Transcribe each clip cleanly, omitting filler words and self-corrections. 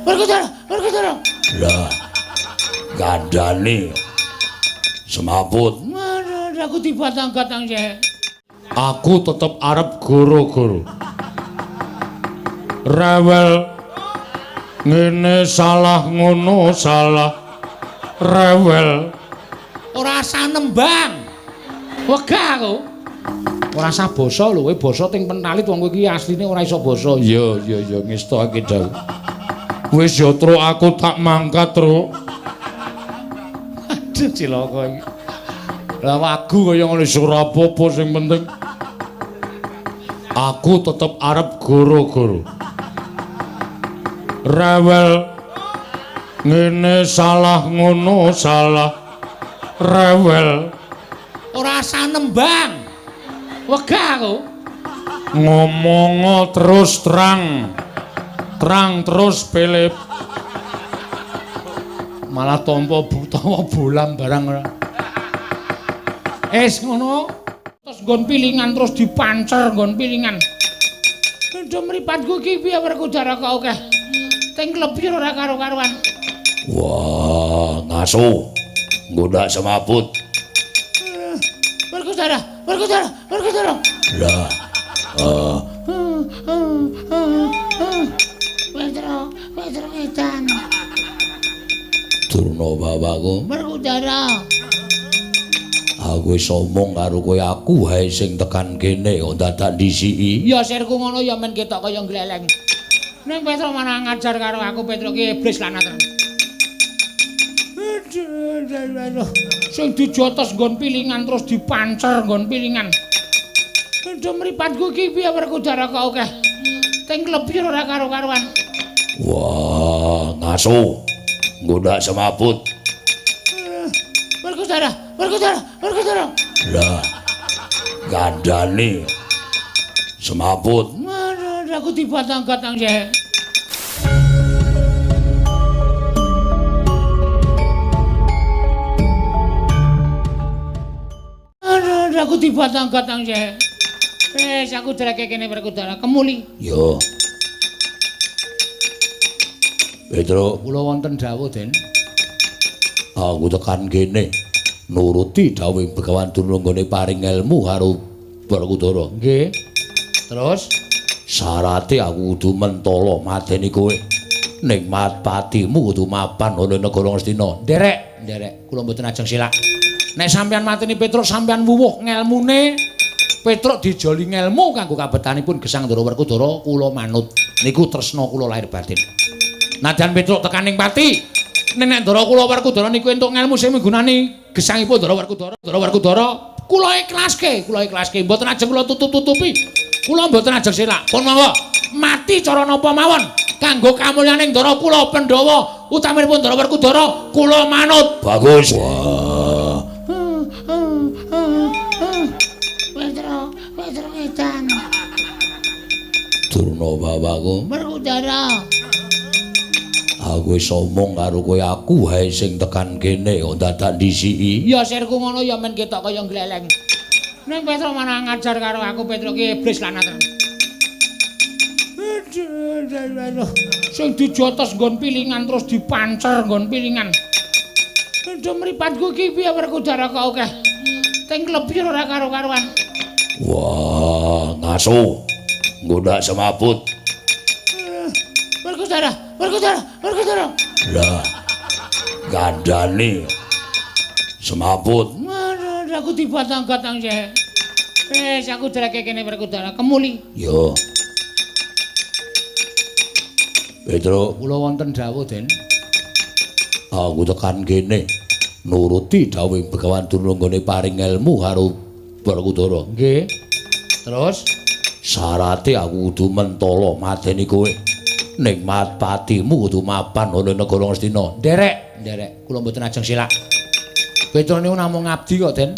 Werkudara, Werkudara. Lah, gandane semaput. Aku dibatang-batang sih. Aku tetep arep goro-goro. Rewel ngene salah ngono salah. Rewel. Ora usah nembang. Wegah aku. Ora usah basa lho, kowe basa ting pentalit wong kowe iki asline ora iso basa. Iya, iya, iya, ngestokake dawuh. Wis ya, Truk, aku tak mangkat, Truk. Aduh, cilaka iki. Lah wagu kaya ngono ora apa-apa sing penting aku tetep arep goro-goro. Rewel ngene salah ngono salah. Rewel. Ora usah nembang. Wegah aku. Ngomongo terus terang. Terang terus Philip. Malah tampa utawa bolam barang ora. Es ngono terus nggon pilingan terus dipancer nggon pilingan. Ndho mripatku iki piye Werkudara kok akeh. Teng klebir ora karo-karuan. Wah, ngaso. Nggodak semaput. Werkudara, Werkudara, Werkudara. Lah. Petro, Petro edan. Durna bapakku. Werkudara. Aku wis omong karo kowe, aku wae sing tekan kene kok dadak ndisiki. Ya sirku ngono ya men ketok kaya gleleng. Ning Petro malah ngajar karo aku, Petro ki iblis lanang. Aduh, sing dijotos nggon pilingan terus dipancer nggon pilingan. Ndho mripatku iki piye Werkudara kok akeh. Teng klebir ora karo-karuan. Wah, ngaso. Nggodak semaput. Werkudara, Werkudara, Werkudara. Lah, gandane semaput. Aku dibatang-batang sih. Aku dibatang-batang sih. Wes aku dreke kene Werkudara kemuli. Yo. Petro, kula wonten dawuh, Den. Aku tekan kene nuruti dawuh Begawan Durna nggone paring ilmu karo Werkudara. Nggih. Terus syarate aku kudu mentala mateni kowe. Ning patimu kudu mapan ana negara Ngastina. Nderek, nderek, kula mboten ajeng silak. Nek sampeyan mateni Petruk sampeyan wuwuh ngelmune. Petruk dijoli ngelmu kanggo kabetanipun gesang Ndara Werkudara, kula manut. Niku tresna kula lahir batin. Nadyan Petruk tekaning pati, nek Ndara kula Werkudara niku entuk ngelmu sing migunani gesangipun Ndara Werkudara, Ndara Werkudara, kula ikhlaske, kula ikhlaske, mboten ajeng kula tutup-tutupi. Kula mboten ajeng selak. Pun monggo mati cara napa mawon kanggo kamulyaning Ndara kula Pandhawa utaminipun Ndara Werkudara, kula manut. Bagus. Wah. Petro, Petro edan. Durna bapakku. Werkudara. Aku wis omong karo kowe, aku wae sing tekan kene kok dadak ndisiki. Ya sirku ngono ya men ketok kaya gleleng. Ning Petro malah ngajar karo aku, Petro ki iblis lanang. Aduh, sing dijotos nggon pilingan terus dipancer nggon pilingan. Ndho mripatku iki piye Werkudara kok akeh. Teng klebir ora karo-karuan. Wah, ngaso. Nggodak semaput. Werkudara, Werkudara, Werkudara. Lah, gandane semaput. Aku dibatang-batang sih. Wes aku dreke kene Werkudara kemuli. Yo. Petro, kula wonten dawuh, Den. Aku tekan kene nuruti dawuh Begawan Durna nggone paring ilmu karo Werkudara. Nggih. Terus syarate aku kudu mentala mateni kowe. Ning patimu kudu mapan ana negara Ngastina. Nderek, nderek, kula mboten ajeng silak. Petro niku namung ngabdi kok, Den.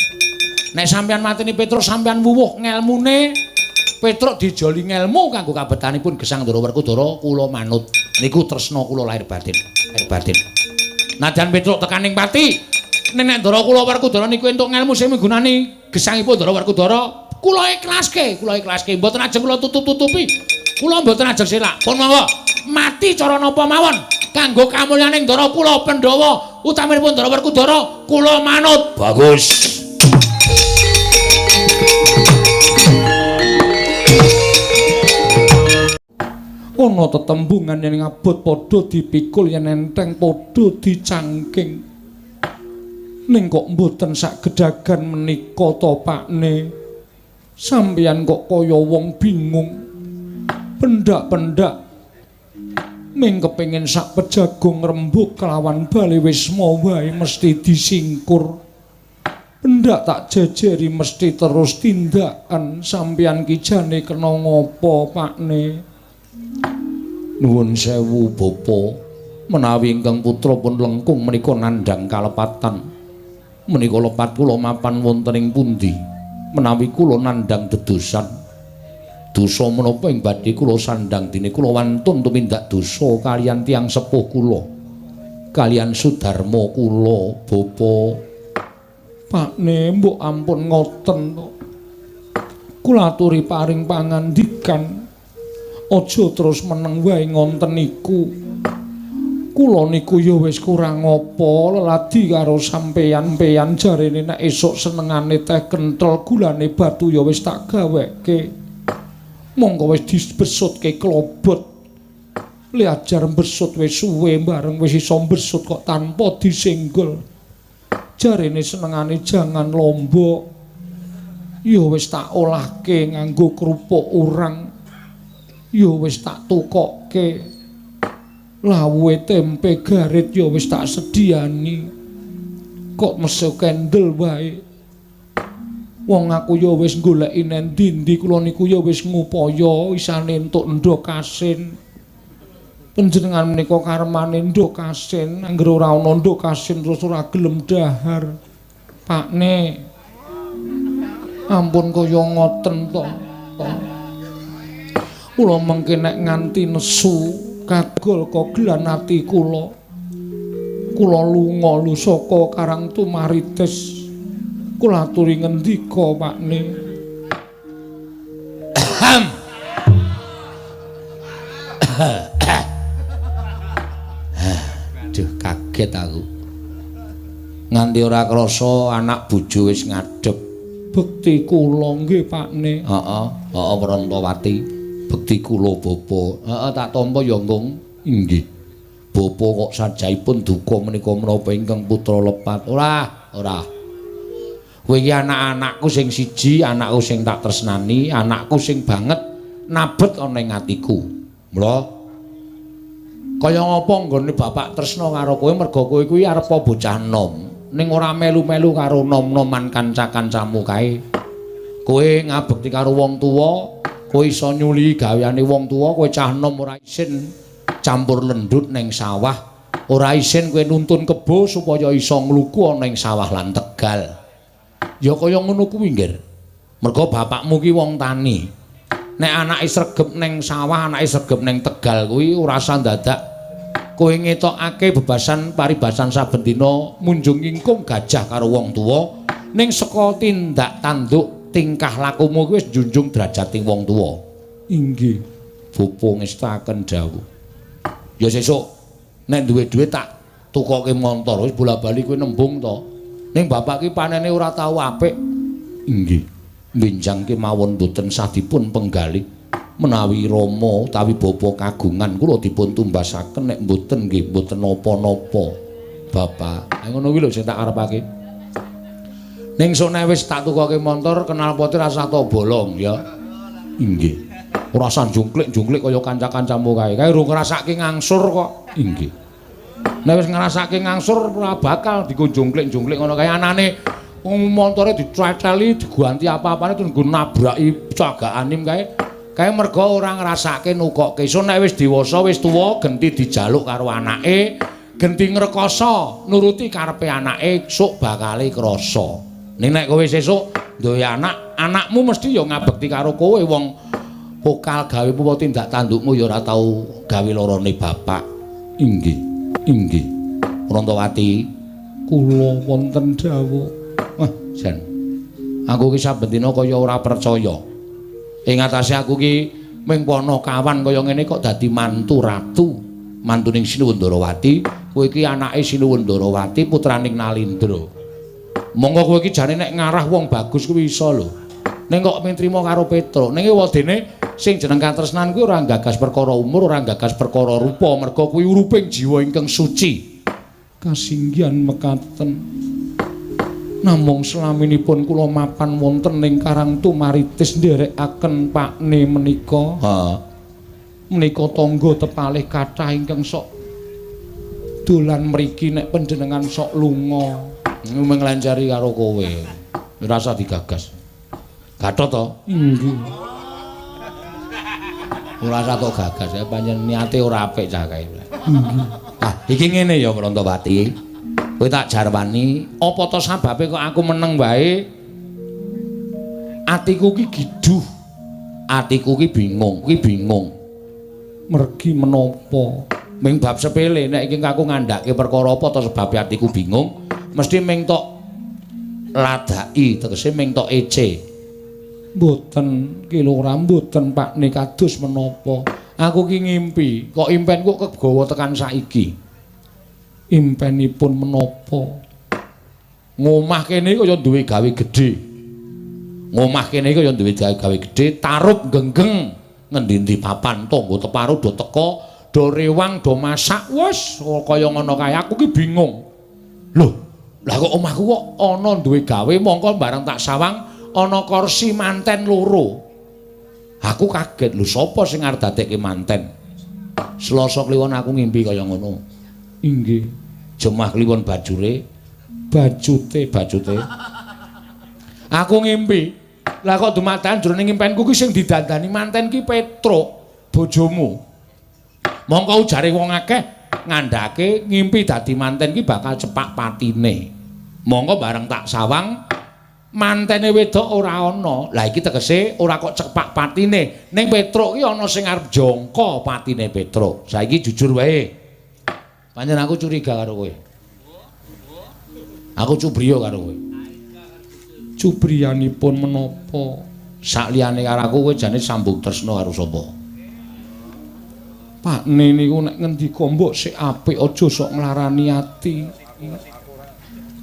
Nek sampeyan mateni Petruk sampeyan wuwuh ngelmune. Petruk dijoli ngelmu kanggo kabetanipun gesang Ndara Werkudara, kula manut. Niku tresna kula lahir batin, lahir batin. Nadyan Petruk tekaning pati, nek Ndara kula Werkudara niku entuk ngelmu sing migunani gesangipun Ndara Werkudara, kula ikhlaske, kula ikhlaske, mboten ajeng kula tutup-tutupi. Kula mboten ajeng selak. Pun monggo mati cara napa mawon kanggo kamulyaning Ndara kula Pandhawa utaminipun Ndara Werkudara kula manut. Bagus. Ana tetembungan yen ngabot padha dipikul yen enteng padha dicangking. Ning kok mboten sak gedagan menika to Pakne? Sampeyan kok kaya wong bingung. Pendak-pendak ming kepengin sak pejago ngrembug kelawan bale wisma wae mesti disingkur. Pendak tak jejeri mesti terus tindakan. Sampeyan ki jane kena ngopo Pakne? Nuwun sewu bapa, menawi ingkang putra pun lengkung menika nandhang kalepatan. Menika lepat kula mapan wonten ing pundi? Menawi kula nandhang dedosan, dosa menapa ing badhe kula sandhang dene kula wantun tumindak dosa kaliyan tiyang sepuh kula, kaliyan sudarma kula bapa. Pakne mbok ampun ngoten to. Kula aturi paring pangandikan. Aja terus meneng wae ngonten niku. Kula niku ya wis kurang apa leladi karo sampeyan-peyan jarene nek esuk senengane teh kenthel gulane batu ya wis tak gaweke. Monggo wis dibesutke klobot. Le ajar besut wis suwe bareng wis iso besut kok tanpa disenggol. Jarene senengane jangan lombok. Ya wis tak olahke nganggo kerupuk urang. Ya wis tak tukokke lawuhe tempe garit ya wis tak sediani. Kok mesu kendel wae. Wong aku ya wis goleki nendi-endi, kula niku ya wis ngupaya isane entuk endhog asin. Panjenengan menika karmane endhog asin, anggere ora ana endhog asin terus ora gelem dahar. Pakne ampun kaya ngoten to. Kula mengke nek nganti nesu kagol kogelan ati kula. Kula lunga lu saka Karang Tumaritis. Kula aturi ngendika Pakne. Aduh kaget aku. Nganti ora krasa anak bojo wis ngadhep. Bekti kula nggih Pakne. Heeh, heeh Prantawati. Bekti kula bapa. Heeh tak tampa ya Nggung. Inggih. Bapa kok sajaipun duka menika menapa ingkang putra lepat. Ora, ora. Kowe iki anak-anakku sing siji, anakku sing tak tresnani, anakku sing banget nabet ana ing atiku. Mula kaya ngapa nggone bapak tresna karo kowe merga kowe kuwi arep bocah nom, ning ora melu-melu karo nom-noman kanca-kancamu kae. Kowe ngabekti karo wong tuwa, kowe iso nyuli gaweane wong tuwa, kowe cah nom ora isin campur lendut ning sawah, ora isin kowe nuntun kebo supaya iso ngluku ana ing sawah lan tegal. Ya kaya ngono kuwi, Nggir. Merga bapakmu ki wong tani. Nek anake sregep ning sawah, anake sregep ning tegal kuwi ora usah dadak kowe ngetokake bebasan paribasan saben dina munjung ingkung gajah karo wong tuwa, ning saka tindak tanduk tingkah lakumu kuwi wis njunjung derajating wong tuwa. Inggih. Bapa ngestaken dawuh. Ya sesuk nek duwe dhuwit tak tukoke montor, wis bola-bali kowe nembung to. Ning bapak ki panene ora tau apik. Inggih. Benjang kemawon boten sah dipun penggalih. Menawi rama utawi bapa kagungan kula dipun tumbasaken, nek mboten nggih mboten napa-napa. Bapak, ha ngono kuwi lho sing tak arepake. Ning sok nek wis tak tukoke montor knalpote rasah to bolong ya. Inggih. Ora usah jungklik-jungklik kaya kanca-kancamu kae. Kae urung ngrasake ngangsur kok. Inggih. Nek wis ngrasake ngangsur ora bakal digo jungklik-jungklik ngono kae anane montore diceceli diganti apa-apane terus nggo nabraki cagak anim kae. Kae merga ora ngrasake nukokke. So nek wis dewasa wis tuwa genti dijaluk karo anake, genti ngrekoso nuruti karepe anake sok bakale krasa. Ning nek kowe sesuk duwe anak, anakmu mesti ya ngabekti karo kowe wong pokal gawe apa tindak tandukmu ya ora tau gawe lorone bapak. Inggih. Inggih. Prantawati, kula wonten dawuh. Wah, jan. Aku ki saben dina kaya ora percaya. Ing atase aku ki ming ponokawan kaya ngene kok dadi mantu ratu. Mantuning Sinuwun Ndarawati, kowe iki anake Sinuwun Ndarawati putraning Nalindra. Monggo kowe iki jane nek ngarah wong bagus kuwi iso lho. Ning kok mung trima karo Petruk. Ning wadene sing jeneng katresnan kuwi ora gagas perkara umur, ora gagas perkara rupa, merga kuwi uruping jiwa ingkang suci. Kasinggihan mekaten. Namung selaminipun kula mapan wonten ing Karang Tumaritis nderekaken pakne menika. Heeh. Menika tangga tepalih kathah ingkang sok dolan mriki nek panjenengan sok lunga. Menglenceri karo kowe. Ora usah digagas. Gatot to? Inggih. Ora usah tok gagas ya, pancen niate ora apik cah kae. Inggih. Ah, iki ngene ya Prantawati. Kowe tak jarwani, apa to sababe kok aku meneng wae? Atiku ki giduh. Atiku ki bingung, ki bingung. Mergi menapa? Ming bab sepele nek iki aku ngandhake perkara apa to sebabe atiku bingung, mesti ming tok ladaki, tegese ming tok ece. Mboten Ki Lurah, mboten pakne kados menapa. Aku ki ngimpi, kok impenku kegawa tekan saiki. Impenipun menapa? Ngomah kene kaya duwe gawe gedhe. Ngomah kene kaya duwe gawe gedhe, tarup genggeng ngendi-endi papan tangga teparo do teka, do rewang, do masak, wis kaya ngono kae. Aku ki bingung. Lho, lah kok omahku kok ana duwe gawe mongko bareng tak sawang ana kursi manten loro. Aku kaget, lho sapa sing arep dadekke manten? Selasa kliwon aku ngimpi kaya ngono. Inggih. Jemah kliwon bajure, bajute, bajute. Aku ngimpi. Lah kok dumadakan jroning impenku ki sing didandani manten ki Petruk, bojomu. Mongko ujare wong akeh ngandhake ngimpi dadi manten ki bakal cepak patine. Mongko bareng tak sawang mantene wedok ora ana. Lah iki tegese ora kok cepak patine. Ning Petruk ki ana sing arep jangka patine Petruk. Saiki jujur wae. Pancen aku curiga karo kowe. Aku cubriya karo kowe. Cubriyanipun menapa? Sakliyane karo aku kowe jane sambung tresna karo sapa? Pakne niku nek ngendika mbok sik apik aja sok nglarani ati.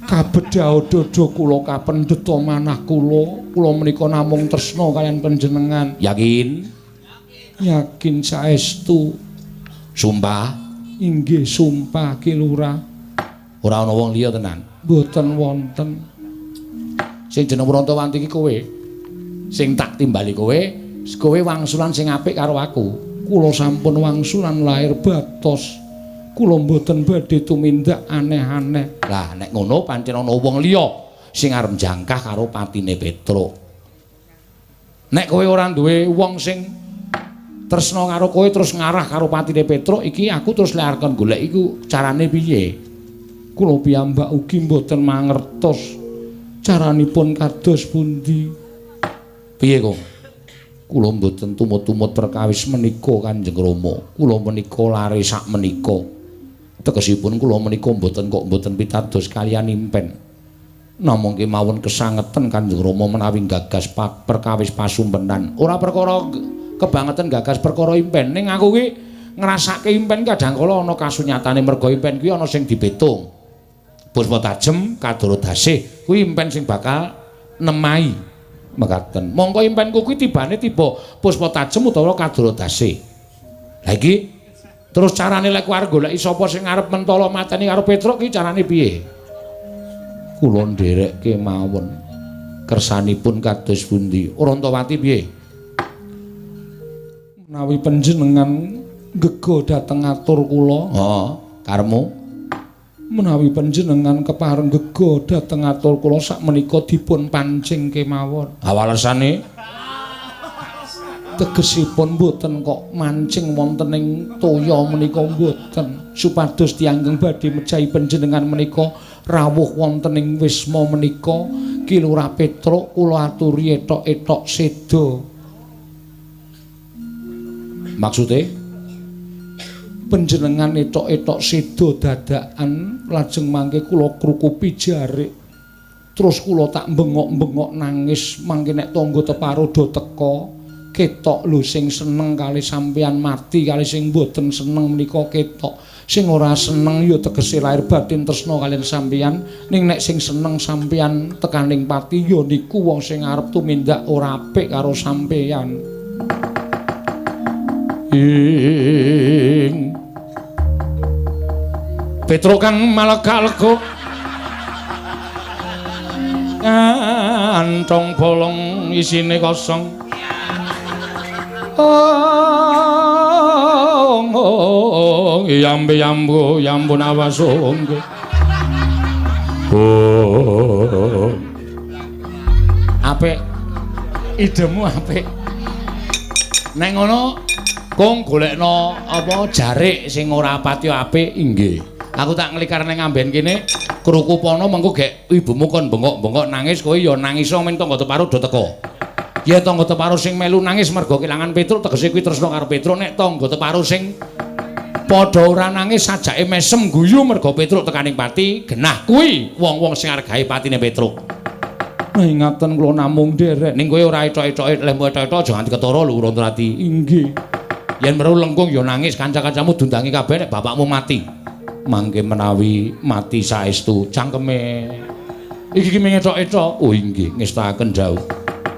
Kabedhaha dada kula kapendheta manah kula, kula menika namung tresna kaliyan panjenengan. Yakin? Yakin saestu. Sumpah? Inggih sumpah Ki Lurah. Ora ana wong liya tenan? Mboten wonten. Sing jeneng Prantawati iki kowe. Sing tak timbali kowe, kowe wangsulan sing apik karo aku. Kula sampun wangsulan lahir batos. Kula mboten badhe tumindak aneh-aneh. Lah nek ngono pancen ana wong liya sing arep jangkah karo patine Petruk. Nek kowe ora duwe wong sing tresna karo kowe terus ngarah karo patine Petruk iki aku terus lek arep golek iku carane piye? Kula piyambak ugi mboten mangertos caranipun kados pundi. Piye kok? Kula mboten tumut-tumut perkawis menika Kanjeng Rama. Kula menika lare sak menika. Tegesipun kula menika mboten kok mboten pitados kaliyan impen. Namung kemawon kesangeten Kanjeng Rama menawi gagas perkawis pasumpenan. Ora perkara kebangetan gagas perkara impen. Ning aku ki ngrasake impen kadang kala ana kasunyatane merga impen kuwi ana sing dipetung. Puspa tajem kadara dasih kuwi impen sing bakal nemahi mekaten. Mongko impenku kuwi tibane tiba puspa tajem utawa kadara dasih. Lah iki terus carane lek arep goleki sapa sing arep mentala mateni karo Petruk ki carane piye? Kula nderekke mawon. Kersanipun kados pundi? Prantawati piye? Menawi panjenengan gega dhateng atur kula. Heeh, karepmu. Menawi panjenengan kepareng gega dhateng atur kula sakmenika dipun pancing kemawon. Awalesane tegesipun mboten kok mancing wonten ing toya menika mboten, supados tiyang ingkang badhe mejahi panjenengan menika rawuh wonten ing wisma menika. Ki Lurah Petruk kula aturi etok-etok seda. Maksude panjenengan etok-etok seda dadakan lajeng mangke kula krukupi jarik. Terus kula tak bengok-bengok nangis mangke nek tangga teparo do teka. Ketok lho sing seneng kali sampeyan mati kali sing mboten seneng menika ketok. Sing ora seneng ya tegese lahir batin tresna kaliyan sampeyan, ning nek sing seneng sampeyan tekaning pati ya niku wong sing arep tumindak ora apik karo sampeyan. Ing Petruk kang malega-lega kantong bolong isine kosong. Oh, yambe yambu yambun awas onggo. Oh. Apik. Idemu apik. Nek ngono kong golekno apa jarik sing ora pati apik inggih. Aku tak nglikar ning amben kene krukupono mengko gek ibumu kon bengok-bengok nangis kowe ya nangis men tangga teparo do teko. Ya tangga teparo sing melu nangis mergo kelangan Petruk tegese kuwi tresna karo Petruk, nek tangga teparo sing padha ora nangis sajake mesem guyu mergo Petruk tekaning pati genah kuwi wong-wong sing arep gawe patine Petruk. Nah ingaten kula namung nderek ning kowe ora etok-etoke lehmu etok-etok aja nganti ketara lho Rantrati. Inggih. Yen weruh lengkung ya nangis kanca-kancamu dundangi kabeh nek bapakmu mati. Mangke menawi mati saestu cangkeme. Iki ki mung etok-etok. Oh inggih ngestakaken dawuh.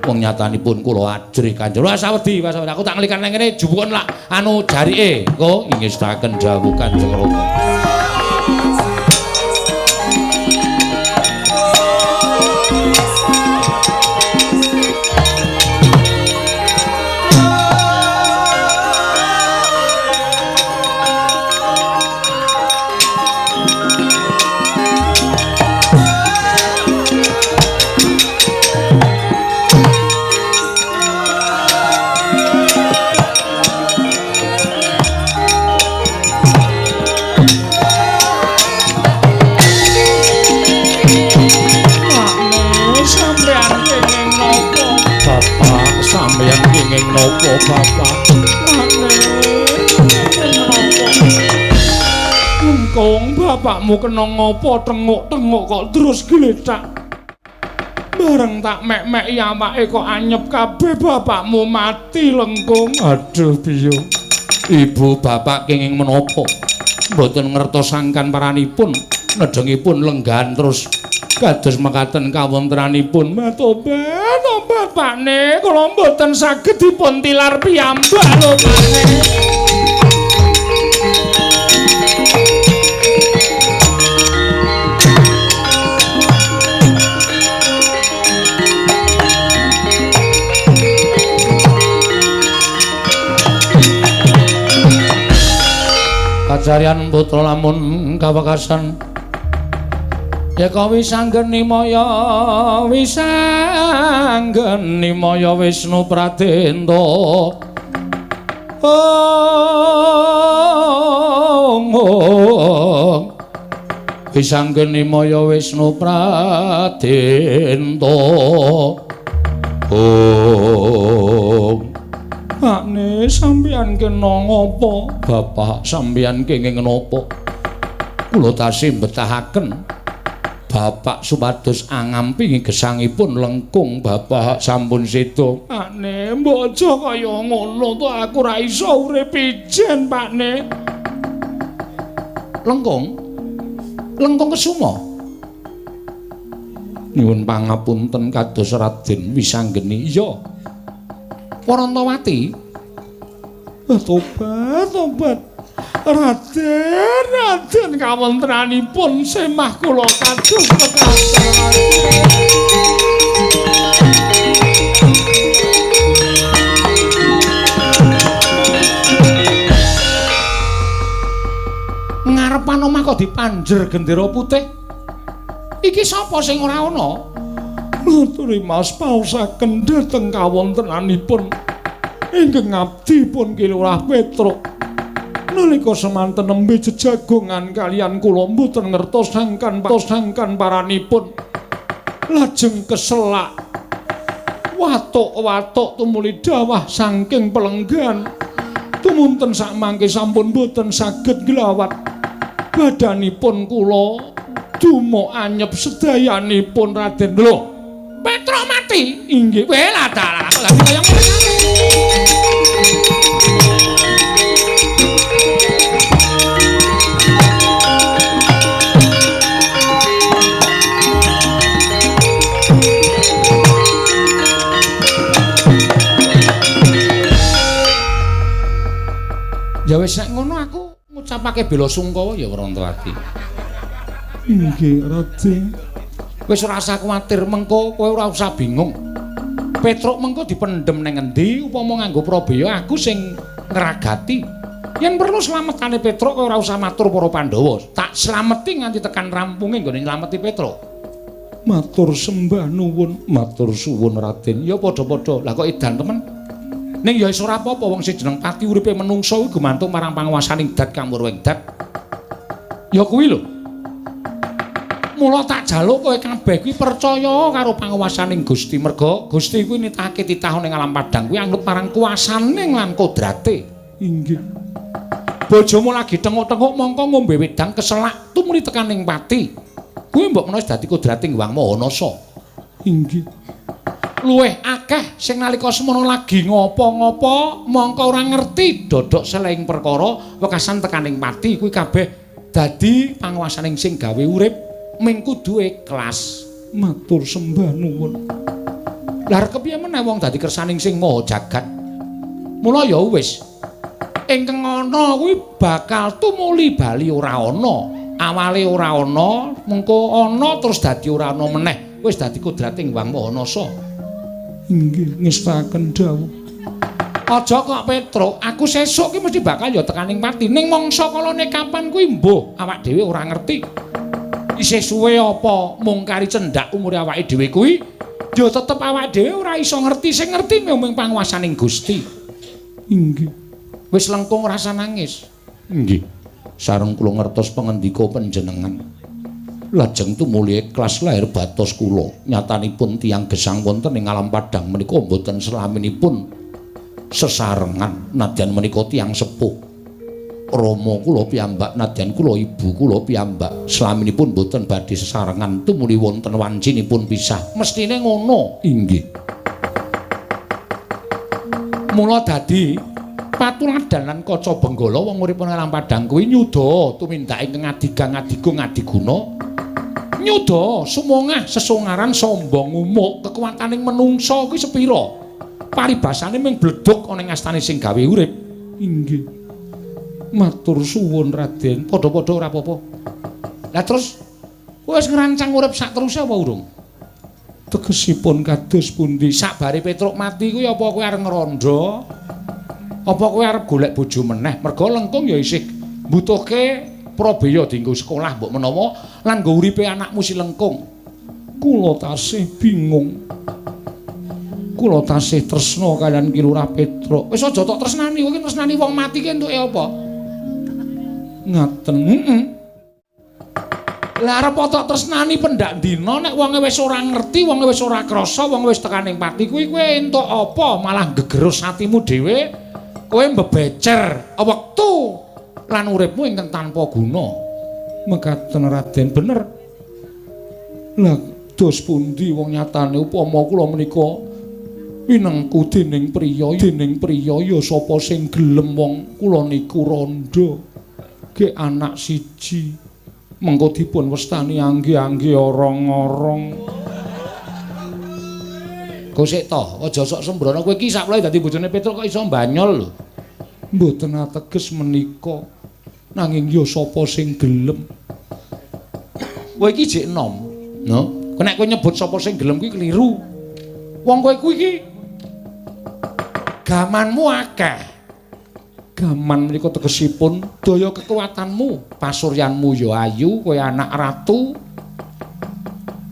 Wong nyatanipun kula ajrih Kanjeng. Wah sawedi, sawedi. Aku tak nglikar nang kene jupukon lak anu jarike. Engko ngestakaken dawuh Kanjeng Rama. Sampeyan kenging napa Bapak? Lengkung bapakmu kena ngopo tenguk-tenguk kok terus gletak. Bareng tak mek-meki awake kok anyep kabeh bapakmu mati Lengkung. Aduh piye? Ibu bapak kenging menapa? Mboten ngertos sangkan paranipun, nedengipun lenggahan terus kados mekaten kawontenanipun. Tobat, tobat Pakne, kula mboten saged dipun tilar piyambak lho Pakne. Kajarian putra lamun kawekasan Yeka wisanggeni maya wisanggeni maya Wisnu Pradenta. Ong ong wisanggeni maya Wisnu Pradenta. Ong Pakne sampeyan kena ngopo? Bapak sampeyan kenging napa? Kula tasih mbetahaken Bapak supados angampingi gesangipun lengkung bapak sampun seda. Pakne, mbok aja kaya ngono to, aku ora iso urip ijen, Pakne. Lengkung? Lengkung Kesuma. Nyuwun pangapunten kados Raden Wisanggeni. Iya. Warantawati. Tobat, tobat. Raden, Raden kawontenanipun semah kula kados mekaten. Ngarepan omah kok dipanjer gendera putih. Iki sapa sing ora ana? Nuturi Mas paosaken dhateng kawontenanipun ingkang abdi pun Ki Lurah Petruk. Nalika semanten nembe jejagongan kaliyan kula mboten ngertos sangkan paranipun. Lajeng keselak watuk-watuk tumuli dawah saking pelenggan. Tumunten sakmangke sampun mboten saged nglawat. Badanipun kula dumuk anyep sedayanipun Raden. Lho, Petruk mati. Inggih. Weh lah dalah kok lagi kaya ngene. Ngucapake bela sungkawa ya Wrantawati. Inggih, Raden. Wis ora usah kuwatir, mengko kowe ora usah bingung. Petruk mengko dipendhem ning endi upama nganggo prabeya aku sing ngragati. Yen perlu slametane Petruk kowe ora usah matur para Pandhawa. Tak slameti nganti tekan rampunge nggone nylameti Petruk. Matur sembah nuwun, matur suwun Raden. Ya padha-padha. Lah kok edan temen. Ning ya wis ora apa-apa wong sing jeneng pati uripe menungsa kuwi gumantung marang panguwasaning dat kamurwing dat. Ya kuwi lho. Mula tak jaluk kowe kabeh kuwi percaya karo panguwasaning Gusti, merga Gusti kuwi nitahake titah ning alam padhang kuwi anut marang kuasane lan kodrate. Inggih. Bojomu lagi tenguk-tenguk mongko ngombe wedang keselak tumuli tekan ning pati. Kuwi mbok menawa wis dadi kodrating Hyang Maha Nasa. Inggih. Luwih akeh sing nalika semono lagi ngopo-ngopo mongko ora ngerti dodok selehing perkara wekasan tekaning pati kuwi kabeh dadi panguwasaning sing gawe urip ming kudu ikhlas. Matur sembah nuwun. Lah kepiye meneh wong dadi kersaning sing maha jagat. Mula ya wis ingkang ana kuwi bakal tumuli bali ora ana. Awale ora ana, mengko ana terus dadi ora ana meneh. Wis dadi kodrating Hyang Maha Nasa. Inggih, ngestaken dawuh. Aja kok Petruk, aku sesuk ki mesti bakal ya tekaning pati. Ning mangsa kalane kapan kuwi mbuh awak dhewe ora ngerti. Isih suwe apa mung kari cendhak umure awake dhewe kuwi, ya tetep awake dhewe ora iso ngerti. Sing ngerti mung panguwasaning Gusti. Inggih. Wis lengkung rasa nangis. Inggih. Sareng kula ngertos pangendika panjenengan. Lajeng tumuli ikhlas lahir batos kula. Nyatanipun tiyang gesang wonten ing alam padhang menika mboten selaminipun sesarengan nadyan menika tiyang sepuh. Rama kula piyambak nadyan kula ibu kula piyambak selaminipun mboten badhe sesarengan tumuli wonten wancinipun pisah. Mestine ngono. Inggih. Mula dadi patuladan lan kaca benggala wong urip nang alam padhang kuwi nyuda tumindak ingkang adigang adigung adiguna. Nyuda sumongah sesongaran sombong umuk kekuwataning menungsa kuwi sepira. Paribasane mung bledhug ana ing astane sing gawe urip. Inggih. Matur suwun Raden. Padha-padha ora apa-apa. Lah terus kowe wis ngrancang urip sak teruse apa urung? Tegesipun kados pundi? Sakbare Petruk mati kuwi apa kowe arep ngrondo? Apa kowe arep golek bojo meneh? Merga lengkung ya isih mbutuhke prabeya dienggo sekolah mbok menawa lan nggo uripe anakmu si lengkung. Kula tasih bingung. Kula tasih tresna kaliyan Ki Lurah Petruk. Wis aja tok tresnani, kowe iki tresnani wong mati ki entuke apa? Ngaten. Heeh. Lah arep tok tresnani pendak dina nek wonge wis ora ngerti, wonge wis ora krasa, wonge wis tekaning pati kuwi kowe entuk apa? Malah gegerus atimu dhewe. Kowe mbebecer wektu lan uripmu ingkang tanpa guna. Mekaten Raden, bener. Lah dos pundi wong nyatane upama kula menika winengku dening priya, dening priya ya sapa sing gelem wong kula niku randha. Ge anak siji mengko dipun wastani angge-angge orong-orong. Gosek to, aja sok sembrono kowe iki sakwlae dadi bojone Petruk kok iso banyol lho. Mboten ateges menika. Nanging ya sapa sing gelem? Kowe iki jek enom. No, nek kowe nyebut sapa sing gelem kuwi keliru. Wong kowe kuwi iki gamanmu akeh. Gaman menika tegesipun daya kekuatanmu, pasuryanmu ya ayu, kowe anak ratu.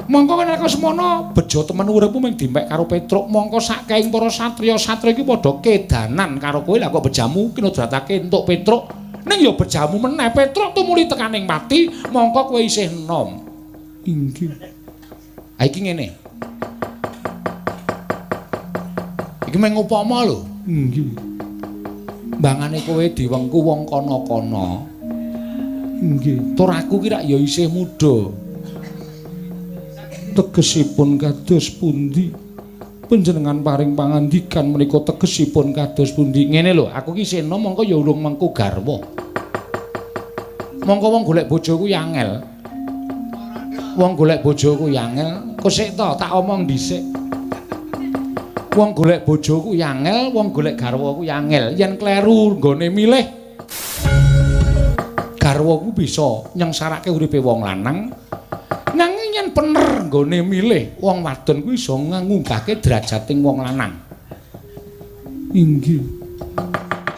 Mongko nek semono bejo temen uripmu mung dimek karo Petruk, mongko sakeing para satriya-satriya iki padha kedanan karo kowe. Lah kok bejamu kinodratake entuk Petruk? Ning ya bejamu meneh Petruk tumuli tekaning pati, mongko kowe isih enom. Inggih. Ha iki ngene. Iki mung upama lho. Inggih. Mbangane kowe diwengku wong kono-kono. Inggih. Tur aku ki rak ya isih muda. Tegesipun kados pundi? Panjenengan paring pangandikan menika tegesipun kados pundi? Ngene lho, aku ki isih enom mongko ya urung mengku garwa. Mongko wong golek bojo ku ya angel. Wong golek bojo ku ya angel. Kok sik to, tak omong dhisik. Wong golek bojo ku ya angel, wong golek garwa ku ya angel. Yen kleru nggone milih garwa ku bisa nyengsarake uripe wong lanang. Nanging yen bener nggone milih wong wadon kuwi iso ngunggahke derajating wong lanang. Inggih.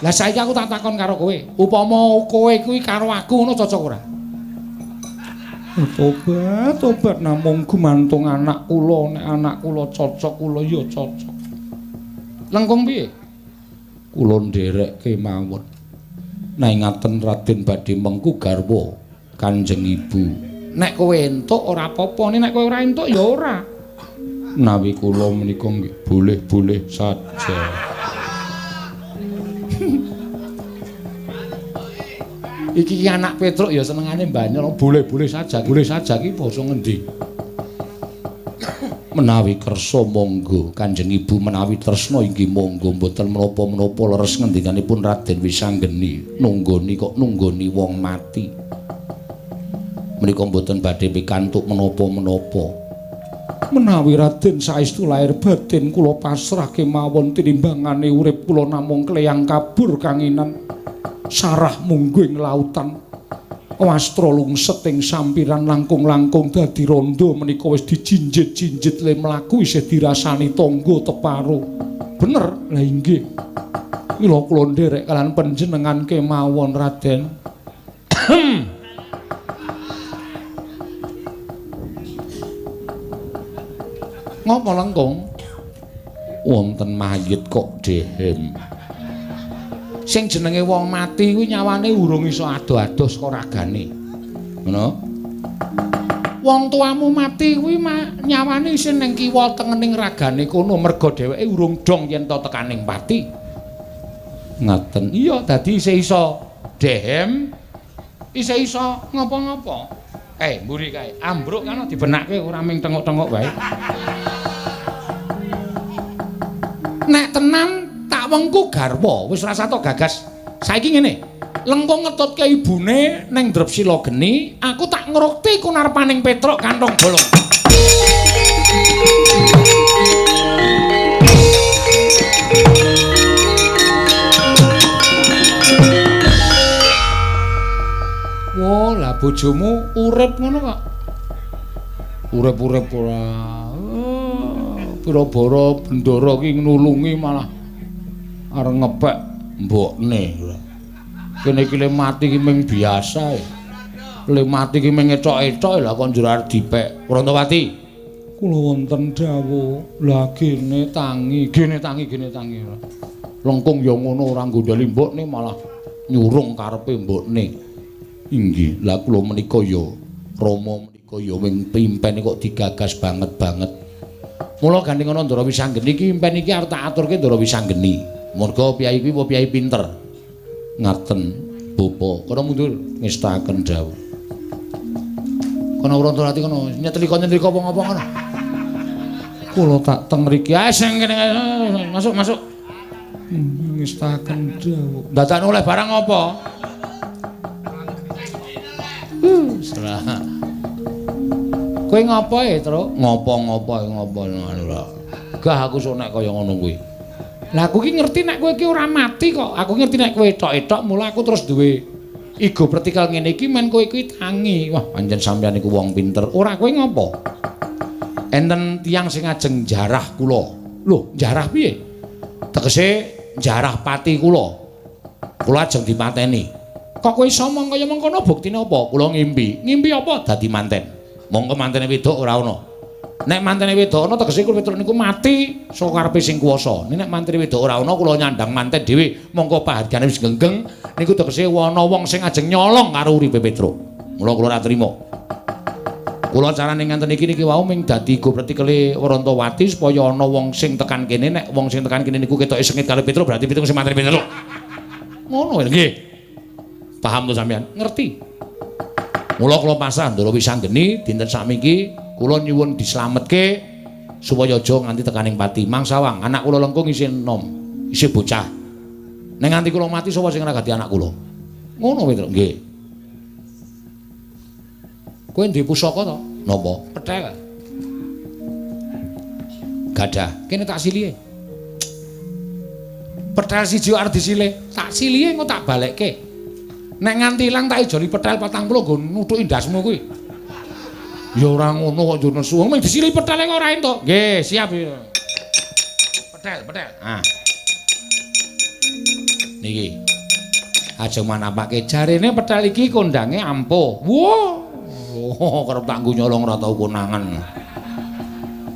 Lah saiki aku tak takon karo kowe, upama kowe kuwi karo aku ngono cocok ora? Tobat, tobat namung gumantung anak kula, nek anak kula cocok kula ya cocok. Lengkung piye? Kula nderekke mawon. Nek ngaten Raden badhe mengku garwa Kanjeng Ibu. Nek kowe entuk ora apa-apa, nek kowe ora entuk ya ora. Nawi kula menika nggih boleh-boleh saja. Iki anak Petruk ya senengane mbanyol, boleh-boleh saja, boleh saja iki basa ngendi? Menawi kersa monggo Kanjeng Ibu, menawi tresna inggih monggo, mboten menapa-menapa leres ngendikanipun Raden Wisanggeni. Nunggoni kok nunggoni wong mati. Menika mboten badhe pikantuk menapa-menapa. Menawi Raden saestu lair batin kula pasrah kemawon tinimbangane urip kula namung kleyang kabur kanginan. Sarah mungguh ing lautan, wastra lungset ing sampiran langkung-langkung dadi rondo menika wis dijinjit-jinjit le mlaku isih dirasani tangga teparo. Bener? Lah inggih. Mila kula nderek kalian panjenengan kemawon Raden. Ngopo lengkung? Wonten mayit kok dehem. Sing jenenge wong mati kuwi nyawane urung iso ado-ado saka ragane. Ngono? Wong tuamu mati kuwi nyawane isih ning kiwa tengening ragane kono merga dheweke urung dong yen to tekaning pati. Ngaten. Iya, dadi isih iso dehem, isih iso ngopo-ngopo. Mburi kae, ambruk kan dibenakke ora ming tengok-tengok wae. Nek tenan tak wengku garwa, wis rasa tok gagas. Saiki ngene, lengkung ngetutke ibune ning Drepsila geni, aku tak ngrukti kunarpaning Petruk kantong bolong. Wah, lah bojomu urip ngono kok. Urip-urip ora. Pira-bara bendara ki nulungi malah arep ngepek mbokne. Kene iki le mati ki ming biasa e. Le mati ki ming ethok-ethok lah kok njur arep dipek. Prantawati, kula wonten dawuh. Lah gene tangi, gene tangi, gene tangi. Lengkung ya ngono ora nggondheli mbokne malah nyurung karepe mbokne. Inggih, lah kula menika ya Rama menika ya wing pimpene kok digagas banget-banget. Mula gandeng ana Ndara Wisanggeni iki impen iki arep tak aturke Ndara Wisanggeni. Merga piyai kuwi apa piyai pinter. Ngaten bapa, kono mundur ngestakaken dawuh. Kono Prantawati kono nyetlika-nyetlika apa ngapa kono. Kula tak teng mriki. Ah sing kene masuk-masuk. Ngestakaken dawuh. Dadakno oleh barang apa? Serah. Kowe ngopo e, Truk? Ngopo-ngopo ngopo ngono. Gah aku sok nek kaya ngono kuwi. Lah aku ki ngerti nek kowe ki ora mati kok. Aku ngerti nek kowe etok-etok mula aku terus duwe igo pertikal ngene iki men kowe kuwi tangi. Wah, pancen sampeyan iku wong pinter. Ora kowe ngopo? Enten tiyang sing ajeng jarah kula. Lho, jarah piye? Tegese jarah pati kula. Kula ajeng dipateni. Kok kowe iso mong kaya mengkono buktine apa? Kula ngimpi. Ngimpi apa? Dadi manten. Mongko mantene wedok ora ana. Nek mantene wedok ana tegese kula Petruk niku mati saka karepe sing kuwasa. Nek mantene wedok ora ana kula nyandang manten dhewe, mongko pahargane wis genggeng niku tegese ana wong sing ajeng nyolong karo uripe Petruk. Mula kula ora trima. Kula carane ngenten iki niki wau ming dadi go pretikele Warantawati supaya ana wong sing tekan kene, nek wong sing tekan kene niku ketoke sengit karo Petruk berarti Petruk sing mantene Petruk. Ngono nggih. Paham to sampean? Ngerti. Mula kula pasrah Ndara Wisanggeni dinten sakmiki kula nyuwun dislametke supaya aja nganti tekaning pati. Mangsawang anak kula lengkung isih enom, isih bocah. Nek nganti kula mati sapa sing ngragati anak kula? Ngono Petruk. Nggih. Kowe duwe pusaka to? Napa? Pethel. Gadah. Kene tak silihe. Pethel siji arep disilih, tak silihe engko tak balekke. Nek nganti ilang tak ijoli petel 40 nggo nuthuki ndasmu kuwi. Ya ora ngono kok yo nesu. Mung disili petele kok ora entuk. Nggih, siap. Petel, petel. Ah. Niki. Aja manapake jarene petel iki kondange ampuh. Wah. Oh, kerep tak nggo nyolong ora tau konangan.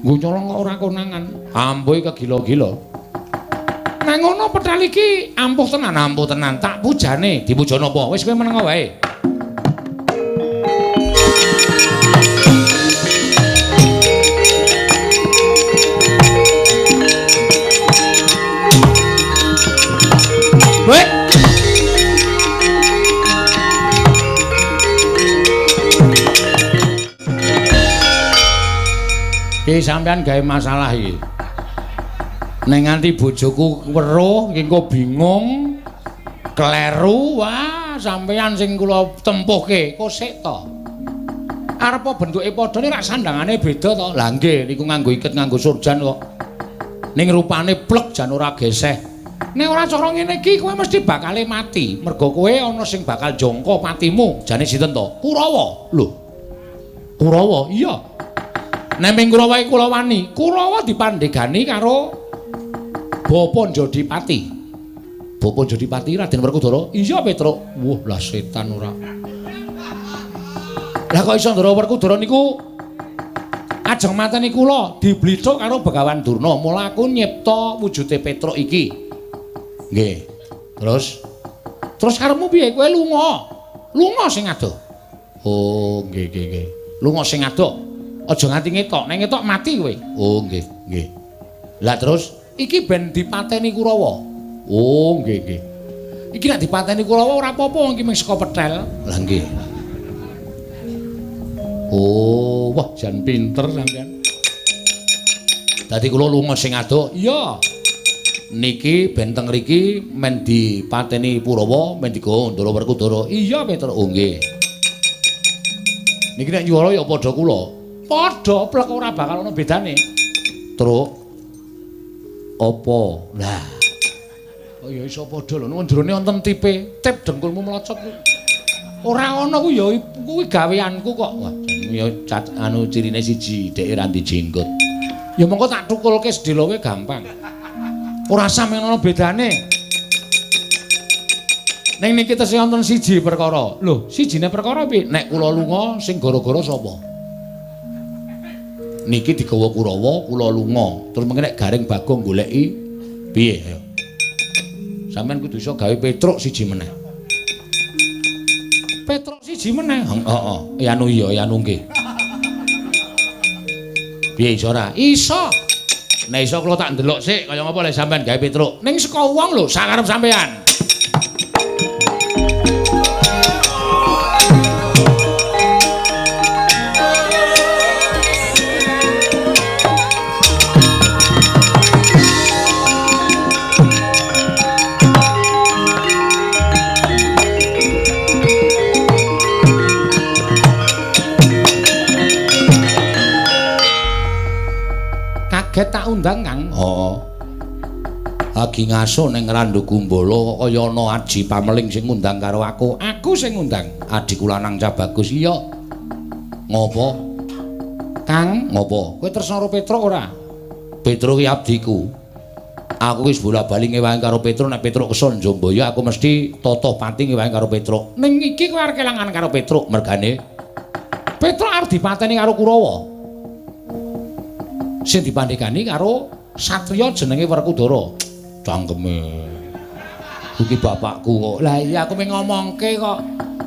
Nggo nyolong kok ora konangan. Ampuhe kegila-gila. Nek ngono petel iki ampuh tenan, ampuh tenan. Tak pujane, dipuja napa? Wis kowe meneng wae. Iki sampean gawe masalah iki. Nek nganti bojoku weruh iki engko bingung, kleru, wah sampean sing kula tempuhke kosek to. Arep bentuke padha nek rak sandangane beda to. Lah nggih niku nganggo iket nganggo surjan kok. Ning rupane plek jan ora geseh. Nek ora cara ngene iki kowe mesti bakale mati. Mergo kowe ana sing bakal jangka patimu. Jane sinten to? Kurawa. Lho. Kurawa? Iya. Nek ming Kurawa iki kula wani, Kurawa dipandhegani karo Bapa Jodipati. Bapa Jodipati Raden Werkudara? Iya, Petruk. Wah, lah setan ora. Lah kok iso Ndara Werkudara niku ajeng mateni kula diblithuk karo Begawan Durna. Mula aku nyipta wujude Petruk iki. Nggih. Terus terus karepmu piye? Kowe lunga. Lunga sing adoh. Oh, nggih nggih nggih. Lunga sing adoh. Aja nganti ngetok, nek ngetok mati kowe. Oh, nggih, nggih. Lah terus iki ben dipateni Kurawa. Oh, nggih, nggih. Iki nek dipateni Kurawa ora apa-apa, iki mung saka petel. Lah nggih. Oh, wah jan pinter sampean. Dadi kula lunga sing adoh. Iya. Niki ben teng mriki men dipateni Kurawa, men digawa Ndara Werkudara. Iya, Petruk. Oh, nggih. Niki nek nyuwara ya padha kula. Padha plek ora bakal ana bedane. Truk. Apa? Lah. Oh ya iso padha lho, jerone wonten tipe, tip dengkulmu melocot kuwi. Ora ana kuwi ya kuwi gaweanku kok. Wah, ya anu cirine siji, dheke ra ndi jenggot. Ya mongko tak tukulke sedelowe gampang. Ora sampe ana bedane. Ning niki tesih wonten siji perkara. Lho, sijine perkara piye? Nek kula lunga sing gara-gara sapa? Niki digawa Kurawa, kula lunga. Terus mengke nek Gareng Bagong goleki piye ayo. Sampeyan kudu iso gawe Petruk siji meneh. Petruk siji meneh. Heeh, ya anu iya, ya anu nggih. Piye iso ora? Iso. Nek iso kula tak ndelok sik kaya ngapa lek sampeyan gawe Petruk. Ning saka wong lho, sakarep sampeyan. Kaget tak undang, Kang. Heeh. Lagi ngaso ning Randu Gumbala kok kaya ana aji pameling sing ngundang karo aku. Aku sing ngundang. Adhiku lanang Cah Bagus. Iya. Ngopo? Kang, ngopo? Kowe tresna karo Petruk ora? Petruk ki abdiku. Aku wis bola-bali ngewangi karo Petruk, nek Petruk keson Jombaya aku mesti totoh pati ngewangi karo Petruk. Ning iki kowe arep kelangan karo Petruk mergane Petruk arep dipateni karo Kurawa. Sing dipandhegani karo satriya jenenge Werkudara. Cangkeme. Iki bapakku kok. Lah iya aku mung ngomongke kok.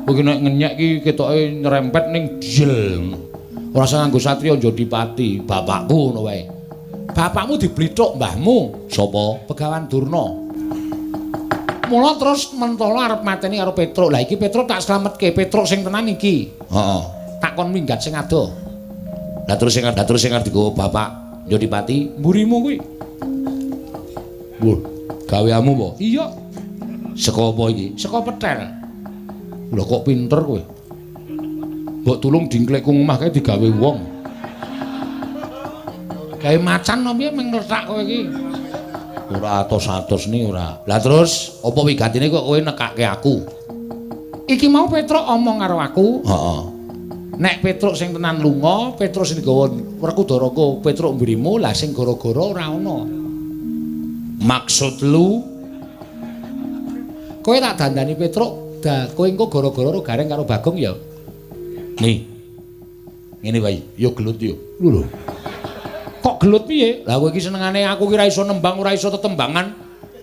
Kowe nek ngenyek iki ketoke nyerempet ning jel. Ora usah nganggo satriya Jodipati, bapakku ngono wae. Bapakmu diblithuk mbahmu. Sapa? Begawan Durna. Mula terus mentolo arep mateni karo Petruk. Lah iki Petruk tak slametke, Petruk sing tenan iki. Heeh. Tak kon minggat sing adoh. Lah terus sing arep digowo bapak Jodipati, mburimu kuwi. Wah, gaweamu apa? Iya. Saka apa iki? Saka petel. Lho kok pinter kowe? Mbok tulung dingklekku omah kae digawe wong. Gawe macan apa piye mung ngletak kowe iki? Ora atos-atos ni ora. Lah terus apa wigatine kok kowe nekake aku? Iki mau Petruk omong karo aku. Heeh. Nek Petruk sing tenan lunga, Petruk sing digawa Werkudara ko Petruk mburimu, lah sing gara-gara ora ana. Maksud lu? Kowe tak dandani Petruk, kowe engko gara-gara ro Gareng karo Bagong ya. Nih. Ngene wae, yo gelut yo. Lho. Kok gelut piye? Lah kowe iki senengane aku ki ora iso nembang, ora iso tetembangan,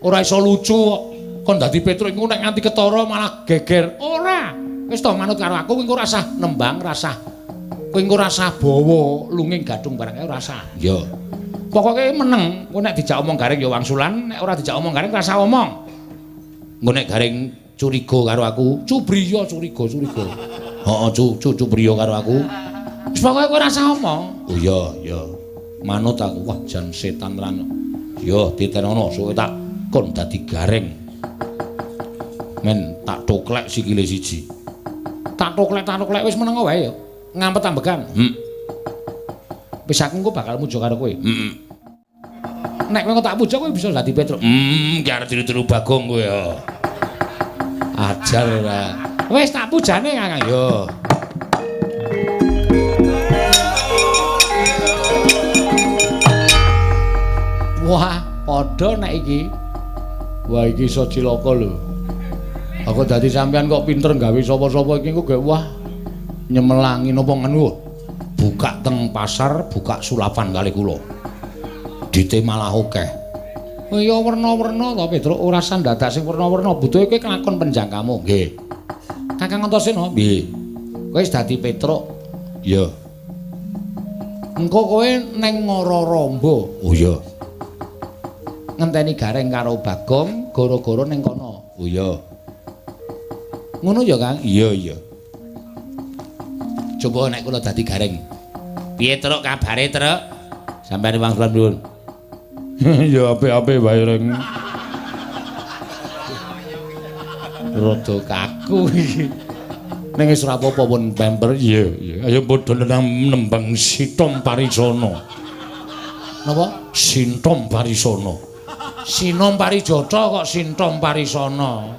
ora iso lucu kok. Kon dadi Petruk iku nek nganti ketara malah geger. Ora. Wis to manut karo aku, kowe engko ora usah nembang, ora usah. Kowe engko ora usah bawa lunging gadung barang kae ora usah. Iya. Pokoke meneng, kowe nek dijak omong Gareng ya wangsulan, nek ora dijak omong Gareng ora usah omong. Engko nek Gareng curiga karo aku, cubriya curiga, curiga. Heeh, cubriya karo aku. Wis pokoke kowe ora usah omong. Oh iya, iya. Manut aku. Wah, jan setan tenan. Ya, ditenono suwe tak kon dadi Gareng. Men tak toklek sikile siji. Tak toklek wis meneng wae ya. Ngampet ambekan. Wis aku engko bakal muja karo kowe. Heeh. Nek kowe tak puja kowe bisa dadi Petruk. Ki arep tiru-tiru Bagong kowe ya. Ajar ora. Wis tak pujane Kakang. Yo. Wah, padha nek iki. Wah, iki iso cilaka lho. Aku dadi sampean kok pinter gawe sapa-sapa iki engko wah nyemelangi napa ngene. Buka teng pasar, buka sulapan kali kula. Dite malah akeh. Oh iya werna-werna to Petruk, ora usah dadak sing werna-werna, butuhe kowe kelakon penjangkamu. Nggih. Kakang Antasena, nggih. Kowe wis dadi Petruk. Iya. Engko kowe neng Ngororombo. Oh iya. Ngenteni Gareng karo Bagong, gara-gara ning kono. Oh iya. Ngono ya, Kang? Iya, iya. Coba nek kula dadi Gareng. Piye Truk kabare, Truk? Sampeyan wangsulan nuwun. Ya apik-apik wae, Reng. Rada kaku iki. Ning wis ora apa-apa pun pemper. Iya, iya. Ayo padha nembang Sitom Parisana. Napa? Sintom Parisana. Sinom Parijata kok Sintom Parisana.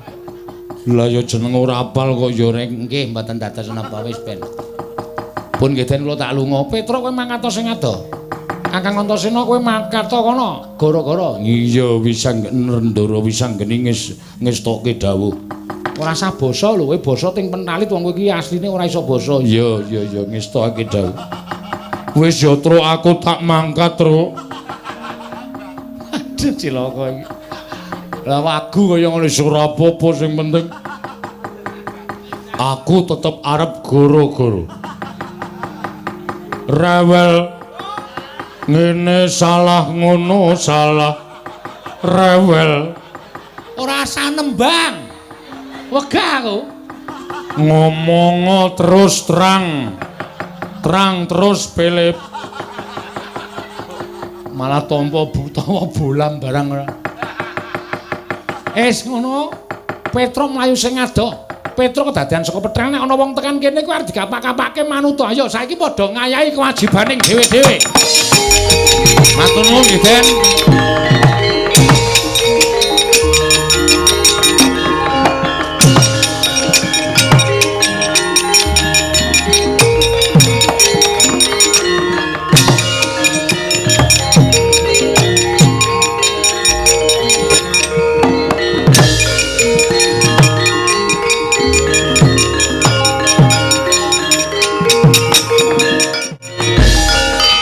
Lah ya jeneng ora apal kok ya Reng. Nggih, mboten dados napa wis ben. Pun nggih den kula tak lunga. Petruk kowe mangkat sing ado. Kakang Antasena kowe mangkat kono gara-gara. Iya Wisang Ndara Wisanggeni ngestokke dawuh. Ora usah basa lho, kowe basa ting pentalit wong kowe iki asline ora iso basa. Iya iya iya ngestokake dawuh. Wis ya Truk aku tak mangkat, Truk. Aduh cilaka iki. Lah wagu kaya ngono wis ora apa-apa sing penting aku tetep arep goro-goro. Rewel ngene salah ngono salah. Rewel ora usah nembang. Wegah aku. Ngomong terus terang. Terang terus Philip. Malah tampa utawa bolam barang ora. Es ngono, Petruk mlayu sing adoh. Petruk kedadean saka petrang nek ana wong tekan kene kuwi arep dikapak-kapake manut. Ayo saiki padha ngayahi kewajibaning dhewe-dhewe. Matur nuwun nggih, Den.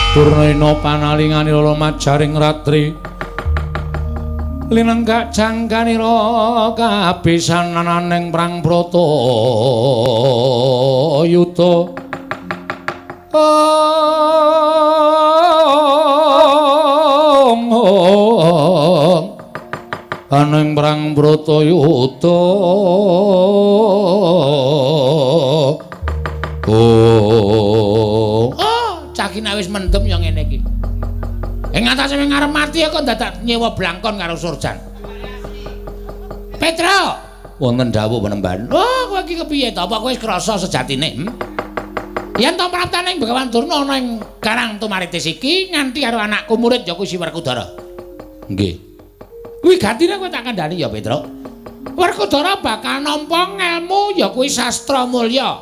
Purnena panalinganira majaring ratri linenggak jangkanira kabisanananing prang brata yuda. Aning prang brata yuda. Oh, cakine wis mendem ya ngene iki. Ing atase wing arep mati kok dadak nyewa blangkon karo Surjan. Petro, wonten dawuh penemban. Oh, kowe iki kepiye to? Apa kowe wis krasa sejatine? Yen to praptaning Begawan Durna ana ing Karang Tumaritis iki nganti karo anakku murid ya kuwi si Werkudara. Nggih. Kuwi gatine kowe tak kandhani ya, Petro. Werkudara bakal nampa ngelmu ya kuwi sastra mulya.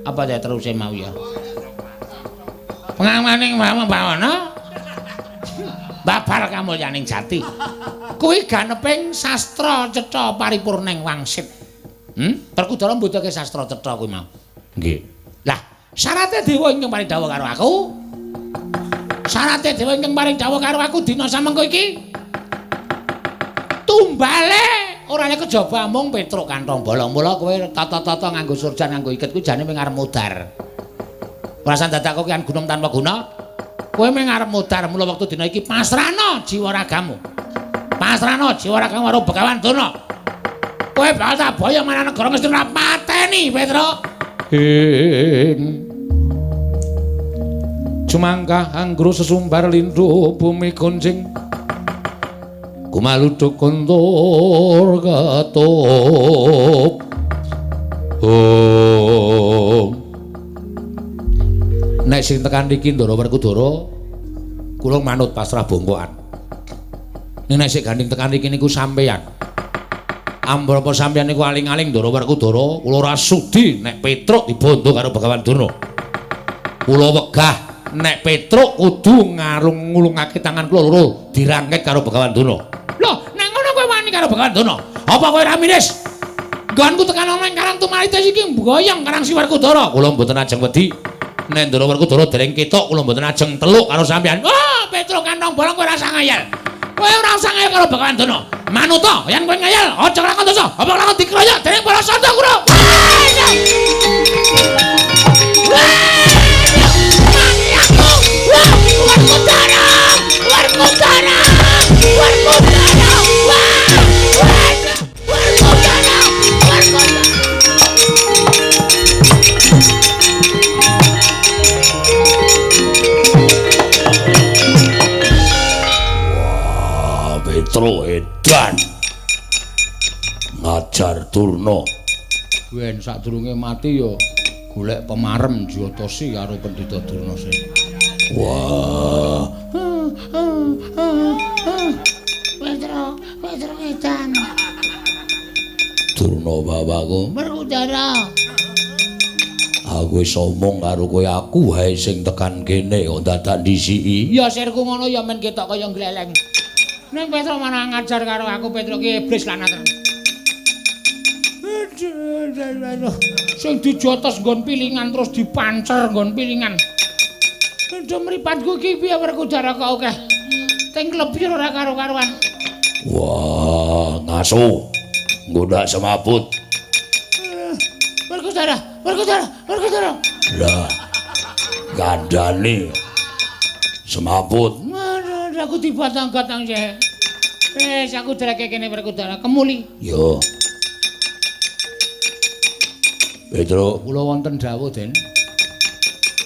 Apa ya teruse mau ya? Pengamaning bawana babar kamulyaning jati. Kuwi ganeping sastra cetha paripurning wangsit. Werkudara mbutuhke sastra cetha kuwi mau. Nggih. Lah, syarate dewa ingkang paring dawuh karo aku. Syarate dewa ingkang paring dawuh karo aku dina samengko iki. Tumbale ora lek kejaba mung Petruk kantong bolong. Mula kowe tata-tata nganggo surjan nganggo iket kuwi jane mung arep mudhar. Perasaan dadak kokian gunung tanpa guna. Kowe mung arep mudhar mula wektu dina iki pasrahno jiwa ragamu. Pasrahno jiwa ragamu karo Begawan Durna. Kowe bakal tak boyong marang negara Ngastina pateni Petruk. Ing Cumangkah anggro sesumbar lindu bumi gonjing kumaluduk kontur ketup. Oh. Nek sing tekan iki Ndara Werkudara kula manut pasrah bongkokan. Nek sing gandeng tekan iki niku sampeyan. Ambrapa sampeyan niku aling-aling Ndara Werkudara kula ora sudi nek Petruk dibondo karo Begawan Durna. Kula wegah nek Petruk kudu ngarung ngulungake tangan kula loro dirangket karo Begawan Durna. Lho, nek ngono kowe wani karo Begawan Durna? Apa kowe ora miris? Nggonku tekan ana ing Karang Tumaritis iki mboyong Karang Si Werkudara. Kula mboten ajeng wedi. Nek Ndara Werkudara dereng ketok kula mboten ajeng teluk karo sampeyan. Wah, Petruk kantong bolong kowe ora usah ngayal. Kowe ora usah ngayal karo Begawan Durna. Manuta, yen kowe ngayal aja lakon dosa. Apa lakon dikroyok dening para santa kura. Wah, Werkudara! Werkudara! Werkudara! Wah! Werkudara! Werkudara! Wah, Petruk edan. Ngajar Durna. Wen sadurunge mati ya golek pemarem Jyotasi karo Pendhita Durna sing. Wah. Petruk, Petruk edan. Durna bapakku. Werkudara. Aku wis omong karo kowe, aku wae sing tekan kene kok dadak ndisiki. Ya sirku ngono ya men ketok kaya gleleng. Ning Petruk malah ngajar karo aku, Petruk ki iblis lanat. Aduh, sing dijotos nggon pilingan terus dipancer nggon pilingan. Aduh mripatku iki piye Werkudara kok akeh. Teng klebir ora karo-karuan. Wah, ngaso. Nggodak semaput. Werkudara, Werkudara, Werkudara. Lah, gandane semaput. Aduh, aku dibatang-batang sih. Wis aku dreke kene Werkudara kemuli. Yo. Petruk, kula wonten dawuh, Den.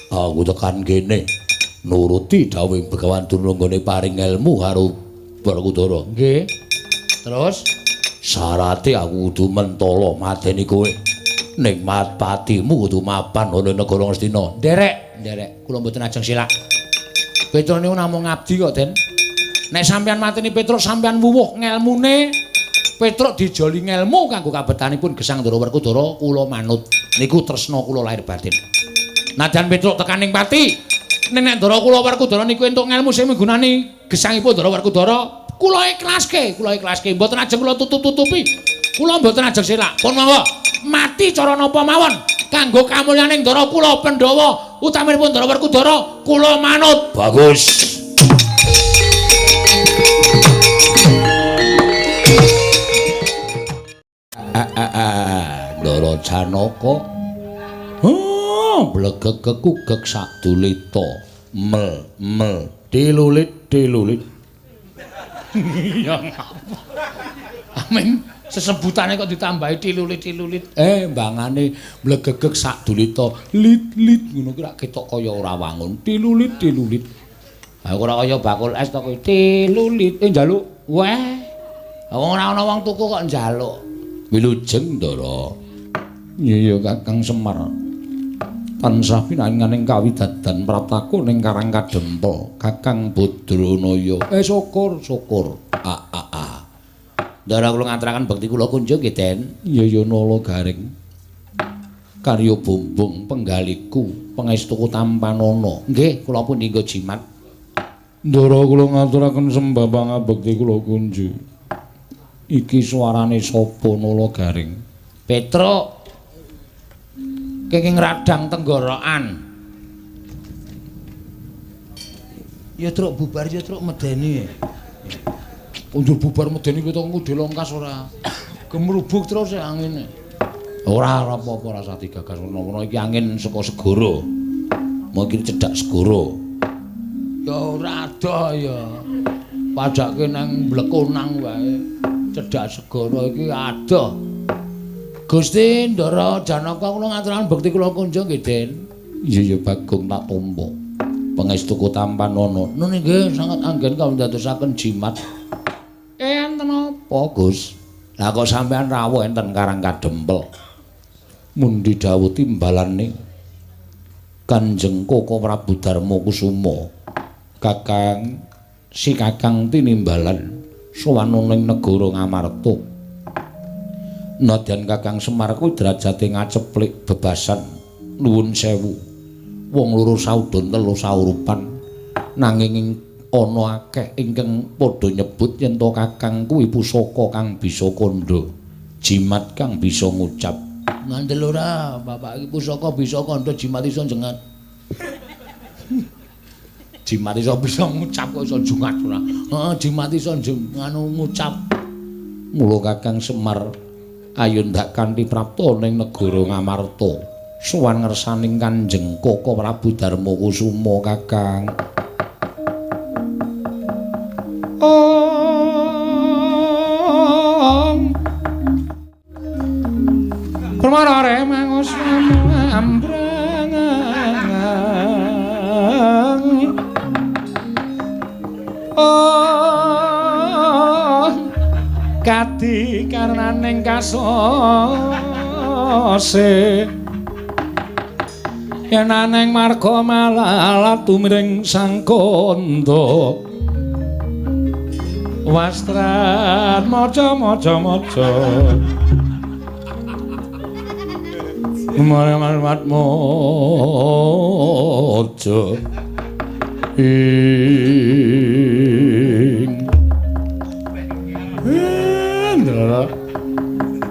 Aku tekan kene nuruti dawuh Begawan Durna nggone paring ilmu karo Werkudara. Nggih. Terus syarate aku kudu mentala mateni kowe. Ning patimu kudu mapan ana negara Ngastina. Nderek, nderek. Kula mboten ajeng silak. Petruk niku namung ngabdi kok, Den. Nek sampeyan mateni Petruk sampeyan wuwuh ngelmune. Petruk dijoli ngelmu kanggo kabetanipun gesang Ndara Werkudara kula manut. Niku tresna kula lahir batin. Nadyan Petruk tekan ning pati, ning nek Ndara kula Werkudara niku entuk ngelmu sing migunani gesangipun Ndara Werkudara, kula ikhlaske, kula ikhlaske. Mboten ajeng kula tutup-tutupi. Kula mboten ajeng selak. Pun monggo mati cara napa mawon kanggo kamulyaning Ndara kula Pandhawa utaminipun Ndara Werkudara kula manut. Bagus. Ndara Janaka. Blegeg kekugeg sadulita. Mel mel dilulit dilulit. Ya ngapa. Amin sesebutane kok ditambahi tilulit-tilulit. Mbangane blegegeg sadulita. Lit lit ngono ki rak ketok kaya ora wangun. Tilulit tilulit. Ha ora kaya bakul es to kuwi. Tilulit njaluk. Weh. Wong ora ana wong tuku kok njaluk. Wilujeng Ndara. Iya Kakang Semar. Tansah pinaringaning kawidadan praptaku ning Karang Kadempel, Kakang Badranaya. Syukur syukur. A a a. Ndara kula ngaturaken bekti kula kunjung nggih, Den. Iya ya Nala Garing. Karya bumbung penggaliku pangestuku tampanana. Nggih, kula pun nggo jimat. Ndara kula ngaturaken sembah pangabekti kula kunjung. Iki suarane sapa Nala Garing? Petruk. Kenging radang tenggorokan. Ya truk bubar ya truk medeni. Undur bubar medeni kowe to ngudhe longkas ora. Gemrubuk terus angine. Ora ora apa-apa ora usah digagas menawa iki angin saka segara. Mungkin cedhak segara. Ya ora adoh ya. Padake nang Blekonang wae. Cedhak segara iki adoh. Gusti Ndara Janaka kula ngaturaken bekti kula kunjung nggih, Den. Iya ya Bagong tak tampa. Pangestuku tampanana. Nun nggih sanget anggen kawundadosaken jimat. Enten apa, Gus? Lah kok sampean rawuh enten Karang Kadempel. Mundi dawuh timbalane Kanjeng Koko Prabu Darma Kusuma. Kakang si Kakang tinimbalan sowan ning negara Ngamarta. Nadyan Kakang Semar kuwi derajate ngaceplik bebasan nuwun sewu. Wong loro saudon telu saurupan nanging ana akeh ingkang padha nyebut yen to Kakang kuwi pusaka kang bisa kandha, jimat kang bisa ngucap. Ngandel ora, bapak iki pusaka bisa kandha, jimat iso jengat. Jimat iso bisa ngucap kok iso jungat ora. Heeh, jimat iso nganu ngucap. Mula Kakang Semar ayo ndak kanthi prapta ning negara Ngamarta. Sowan ngersaning Kanjeng Koko Prabu Darma Kusuma Kakang. Om Permara mangus ambrang. Om kadi karnaning kasose yen aneng marga malalat tumiring sang kandha. Wastran maca maca maca marmat maca ing Ndara.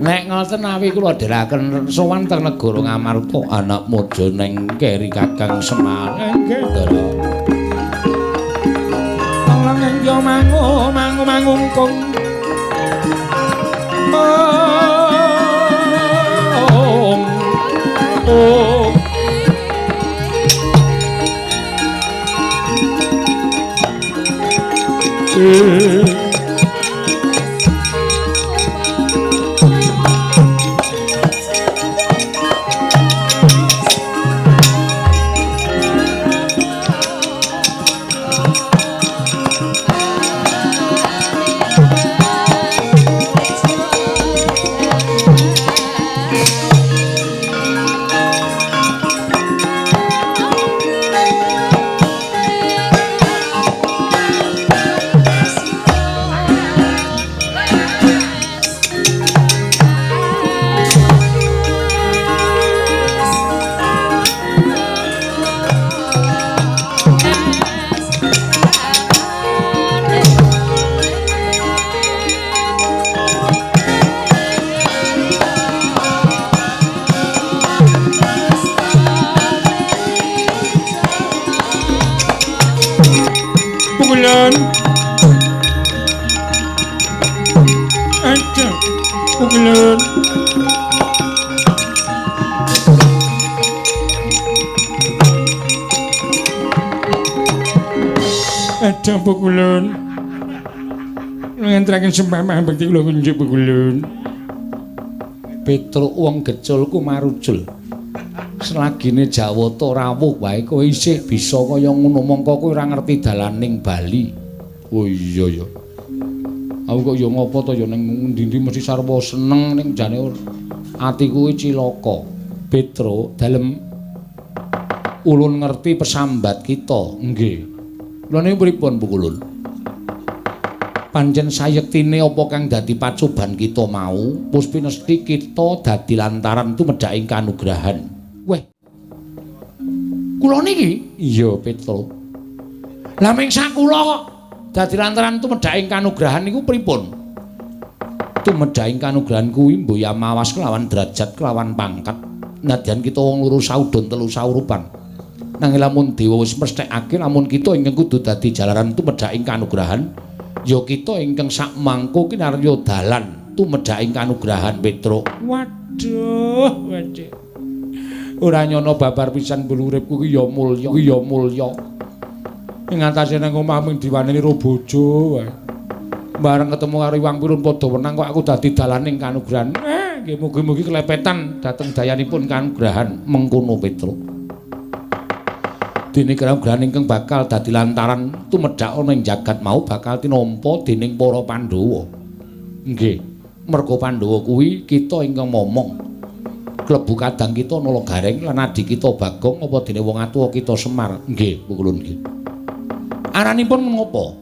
Nek ngoten awi kula dherekaken sowan teng negara Ngamarta anak maja neng keri Kakang Semar. Nggih, Ndara. Lang yo mangu mangu mangungkung. Om om. Pukulan. Aja. Pukulan. Aja pukulan. Ngantraken sembah bekti kula kunjuk pukulan. Petruk wong gecul ku marucul. Selagine Jawata rawuh wae kowe isih bisa kaya ngono mongko kowe ora ngerti dalaning Bali. Oh iya ya. Aku kok ya ngopo to ya ning endi-endi mesti sarwa seneng ning jane atiku iki cilaka. Petruk dalem ulun ngerti pesambat kita. Nggih. Lha niku pripun Bu Kulun? Pancen sayektine apa kang dadi pacoban kita mau, puspinesti kita dadi lantaran tumedhaking kanugrahan. Weh. Kula niki? Iya, Petruk. Lah ming sak kula kok dadi lantaran tumedhaking kanugrahan niku pripun? Tumedhaking kanugrahan kuwi mboya mawas kelawan derajat kelawan pangkat. Nadyan kita wong loro saudon telu saurupan. Nanging lamun dewa wis mesthekake lamun kita ingkang kudu dadi jalaran tumedhaking kanugrahan, ya kita ingkang sak mangko kinarya dalan tumedhaking kanugrahan Petruk. Waduh, waduh. Ora nyono babar pisan bulu uripku ki ya mulya, ki ya mulya. Ing atase nang omah mung diwaneni ro bojo wae. Bareng ketemu karo Iwang Pirun padha wenang kok aku dadi dalaning kanugrahan. Nggih mugi-mugi kelepetan dhateng dayanipun kanugrahan mengkono Petruk. Dene kanugrahan ingkang bakal dadi lantaran tumedhak ana ing jagat mau bakal tinampa dening para Pandhawa. Nggih, merga Pandhawa kuwi kita ingkang momong. Klebu kadang kita Nala Gareng lan adi kita Bagong apa dene wong atuwa kita Semar. Nggih, pukulun nggih. Aranipun menapa?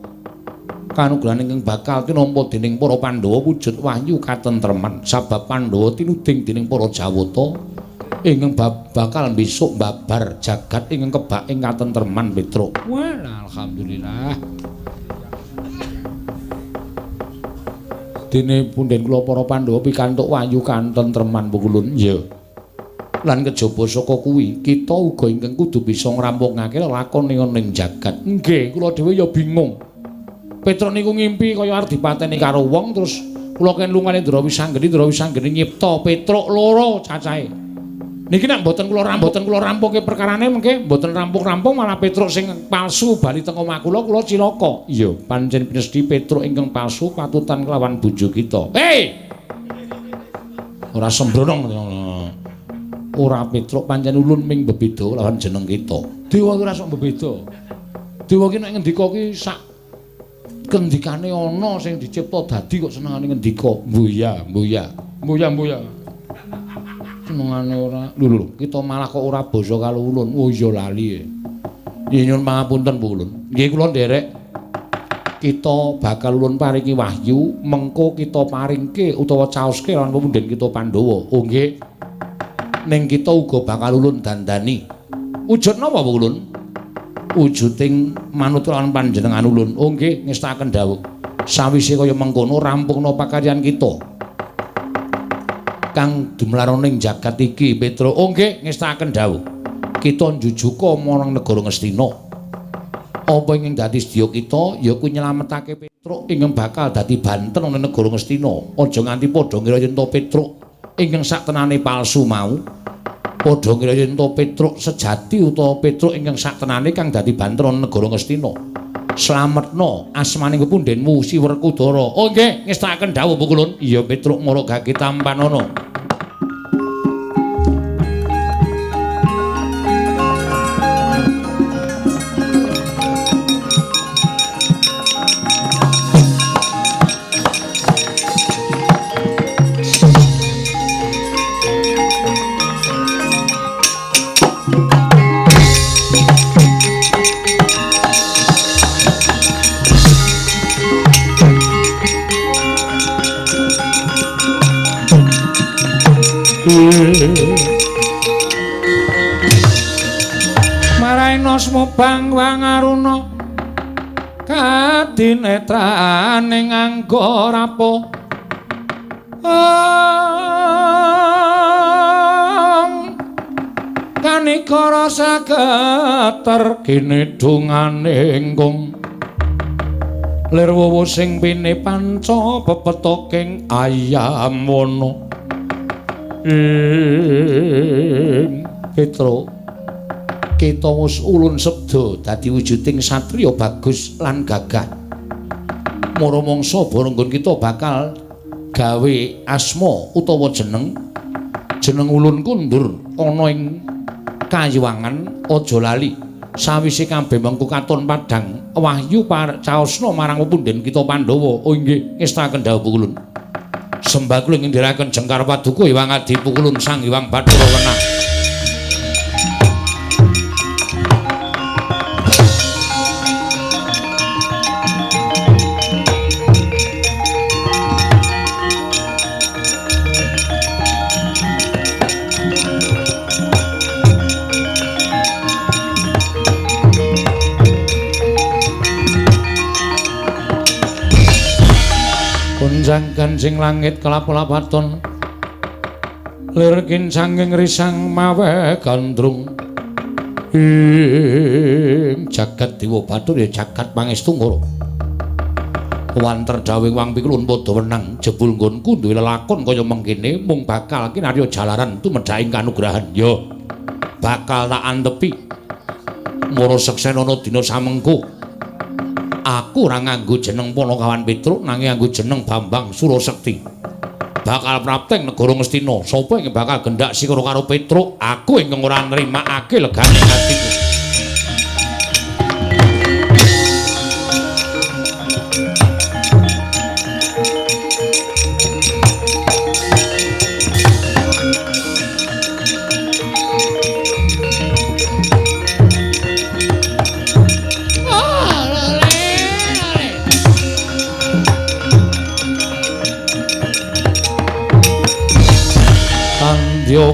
Kanugrahan ingkang bakal tinampa dening para Pandhawa wujud wahyu katentreman sabab Pandhawa tinuding dening para Jawata ingkang bakal besok babar jagat ingkang kebak ing katentreman Petruk. Wah, alhamdulillah. Dene punden kula para Pandhawa pikantuk wahyu katentreman pukulun. Iya. Lan kejaba saka kuwi kita uga ingkang kudu bisa ngrampungake lelakon ing jagat. Nggih, kula dhewe ya bingung. Petruk niku ngimpi kaya arep dipateni karo wong terus kula ken lungane Ndra Wisanggeni, Ndra Wisanggeni nyipta Petruk loro cacahe. Niki nek mboten kula rampungke perkarane mengke mboten rampung-rampung malah Petruk sing palsu bali teng omah kula, kula cilaka. Iya, pancen pinesti Petruk ingkang palsu patutan kelawan bojo kita. Hei! Ora sembrono. Ora Petruk pancen ulun ming bebeda lawan jeneng kita. Dewa ki ora sok bebeda. Dewa ki nek ngendika ki sak kendikane ana sing dicipta dadi kok senengane ngendika. Mbuya, mbuya. Mbuya, mbuya. Senengane ora. Lho lho, kita malah kok ora basa karo ulun. Oh iya lali. Nggih nyuwun pangapunten Bu Ulun. Nggih kula nderek. Kita bakal ulun paringi wahyu, mengko kita paringke utawa caoske lan pepunden kita Pandhawa. Oh nggih. Ning kita uga bakal ulun dandani. Wujud napa Bu Ulun? Wujuding manut lan panjenengan ulun. Oh nggih, ngestakaken dawuh. Sawise kaya mengkono rampungna pakaryan kita. Kang dumlarana ing jagat iki, Petruk. Oh nggih, ngestakaken dawuh. Kita njujuka marang negara Ngastina. Apa ingkang dadi sedya kita ya kuwi nyelametake Petruk ingkang bakal dadi banten ana negara Ngastina. Aja nganti padha ngira yen to Petruk ingkang saktenane palsu mau. Padha ngira yen to Petruk sejati utawa Petruk ingkang saktenane kang dadi banten ana negara Ngastina. Slametna asmaning pepundhenmu Si Werkudara. Oh nggih, ngestakaken dawuh Bu Kulun. Iya Petruk mara gage tampanana. Maraina smubang wangaruna kadinetraning angga rapo kanikara saketer kinedungane ingkung lir wowo sing pine panca pepetoking ayam wana. Petruk, kita wis ulun sabda dadi wujuding satriya bagus lan gagah. Mara mangsa barenggon kita bakal gawe asma utawa jeneng. Jeneng ulun kundur ana ing kayuwangan aja lali. Sawise kabeh mengko katon padhang wahyu caosna marang pepunden kita Pandhawa. Oh nggih, ngestakaken dawuh ulun. Sembah kula ing ndherekaken jengkar paduka Hyang Adi Pukulun Sang Hyang Bathara Wenang. Gunjang-ganjing langit kelap-lapaton lir kincanging risang mawe gandrung ing jagat Dewa Bathara ya jagat pangestu ngoro. Wanter dawuhing Wang Pikulun padha wenang jebul nggonku duwe lelakon kaya mengkene mung bakal kinarya jalaran tumedhaking kanugrahan. Ya bakal tak antepi. Mara seksenana dina samengko. Aku ora nganggo jeneng Panakawan Petruk nanging nganggo jeneng Bambang Surasekti. Bakal prapteng negara Ngastina. Sapa ingkang bakal gendak sikara karo Petruk? Aku ingkang ora nrimakake legane atiku.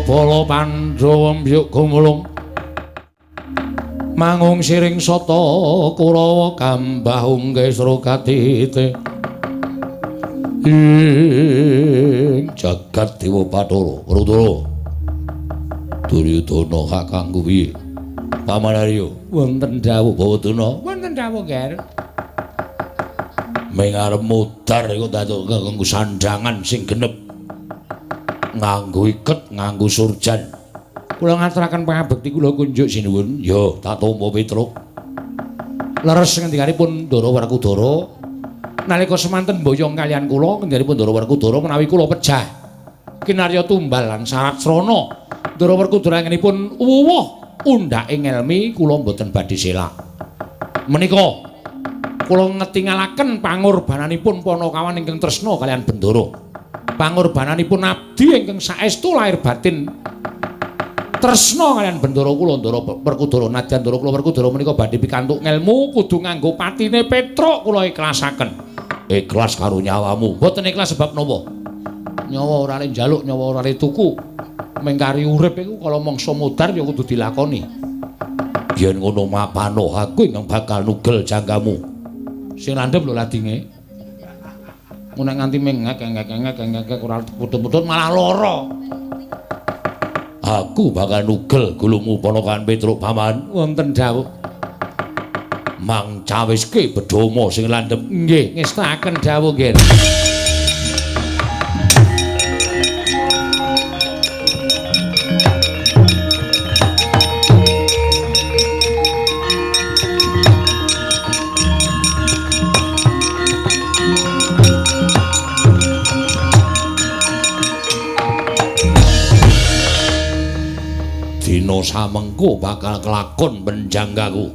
Bala Pandhawa mbyuk gumulung mangung siring sata Kurawa kambah ungkesra katite ing jagat Dewa Bathara. Rudra Duryudana kakangku piye? Paman Arya wonten dawuh. Bawadana wonten dawuh, Ger. Ming arep mudhar iku datuk nganggo sandhangan sing genep. Nganggo iket, nganggo surjan. Kula ngaturaken pangabekti kula kunjuk sinuwun. Ya, tak tampa Petruk. Leres ngendikanipun Ndara Werkudara nalika semanten mboyong kaliyan kula ngendikanipun Ndara Werkudara menawi kula pejah kinarya tumbal lan syarat srana. Ndara Werkudara anggenipun wuwuh undhake ngelmi kula mboten badhe selak. Menika kula ngetingalaken pangorbananipun Panakawan ingkang tresna kaliyan Bendara. Pangorbananipun abdi ingkang saestu lahir batin tresna kaliyan Bendara kula Ndara Werkudara. Nadyan Ndara kula Werkudara menika badhe pikantuk ngelmu kudu nganggo patine Petruk kula ikhlasaken. Ikhlas karo nyawamu. Mboten ikhlas sebab napa? Nyawa ora le njaluk, nyawa ora le tuku. Mengkari urip iku kala mangsa modar ya kudu dilakoni. Yen ngono mapano aku ingkang bakal nugel janggamu. Sing landhep lho ladinge. Nek nganti mengek-ngek-ngek ora putut-putut malah lara. Aku bakal nugel gulumu Panakawan Petruk paman. Wonten dawuh. Mang cawiske bedhoma sing landhep. Nggih, ngestakaken dawuh nggih. Dina samengko bakal kelakon penjanggaku.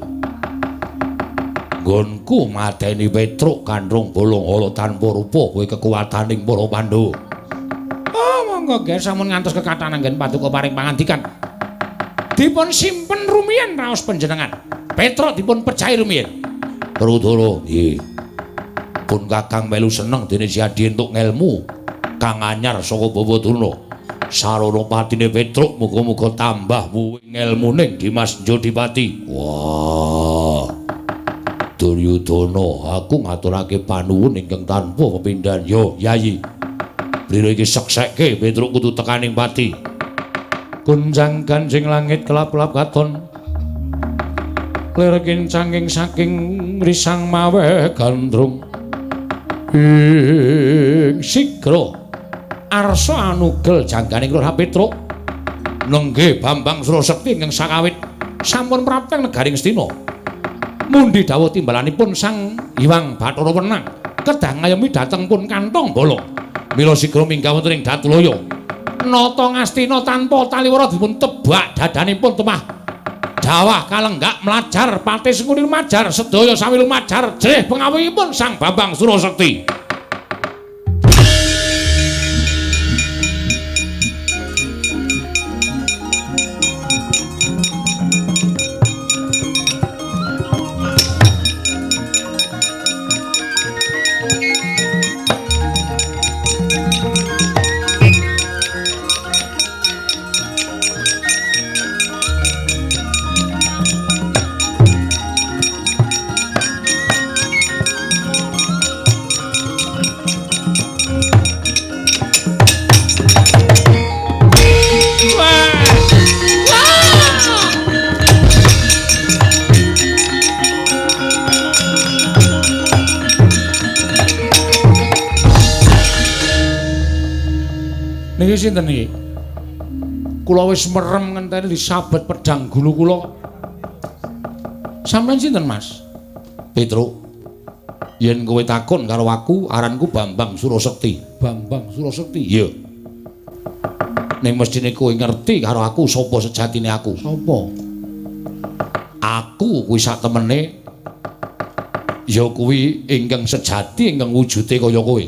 Nggonku mateni Petruk kandrung bolong hala tanpa rupa kuwi kekuwataning para Pandhawa. Oh, monggo nggih sampun ngantos kekathahan anggen paduka paring pangandikan. Dipun simpen rumiyin raos panjenengan. Petruk dipun pecahi rumiyin. Rudra, nggih. Pun Kakang melu seneng dene si Adi entuk ngelmu kang anyar saka Bawadana. Sarana patine Petruk muga-muga tambah wuwing ngelmuning Dimas Jodipati. Wah. Duryudana, aku ngaturake panuwun ingkang tanpa pepindhan. Yo, Yayi. Blira iki seksekke Petruk kudu tekaning pati. Gunjang-ganjing langit kelap-kelap katon. Lir kincanging saking risang mawe gandrung. Ing sigra arsa anugel jangganing Lurah Petruk. Nenggih Bambang Surasekti ingkang sakawit sampun prapteng negari Ngastina. Mundi dawuh timbalanipun Sang Hyang Bathara Wenang kedah ngayomi dhateng pun kantong bala. Mila sigra minggah wonten ing Datulaya. Nata Ngastina tanpa taliwara dipun tebak dadanipun temah. Dawah kalenggak mlajar pati sengkuni lumajar sedaya sami lumajar jrih pengawihipun Sang Bambang Surasekti. Sinten iki? Kula wis merem ngenteni disabet pedhang gulu kula. Sampeyan sinten, Mas? Petruk. Yen kowe takon karo aku, aranku Bambang Surasekti. Bambang Surasekti? Iya. Ning mesthine kowe ngerti karo aku sapa sejatine aku. Sapa? Aku kuwi sak temene ya kuwi ingkang sejati ingkang wujude kaya kowe.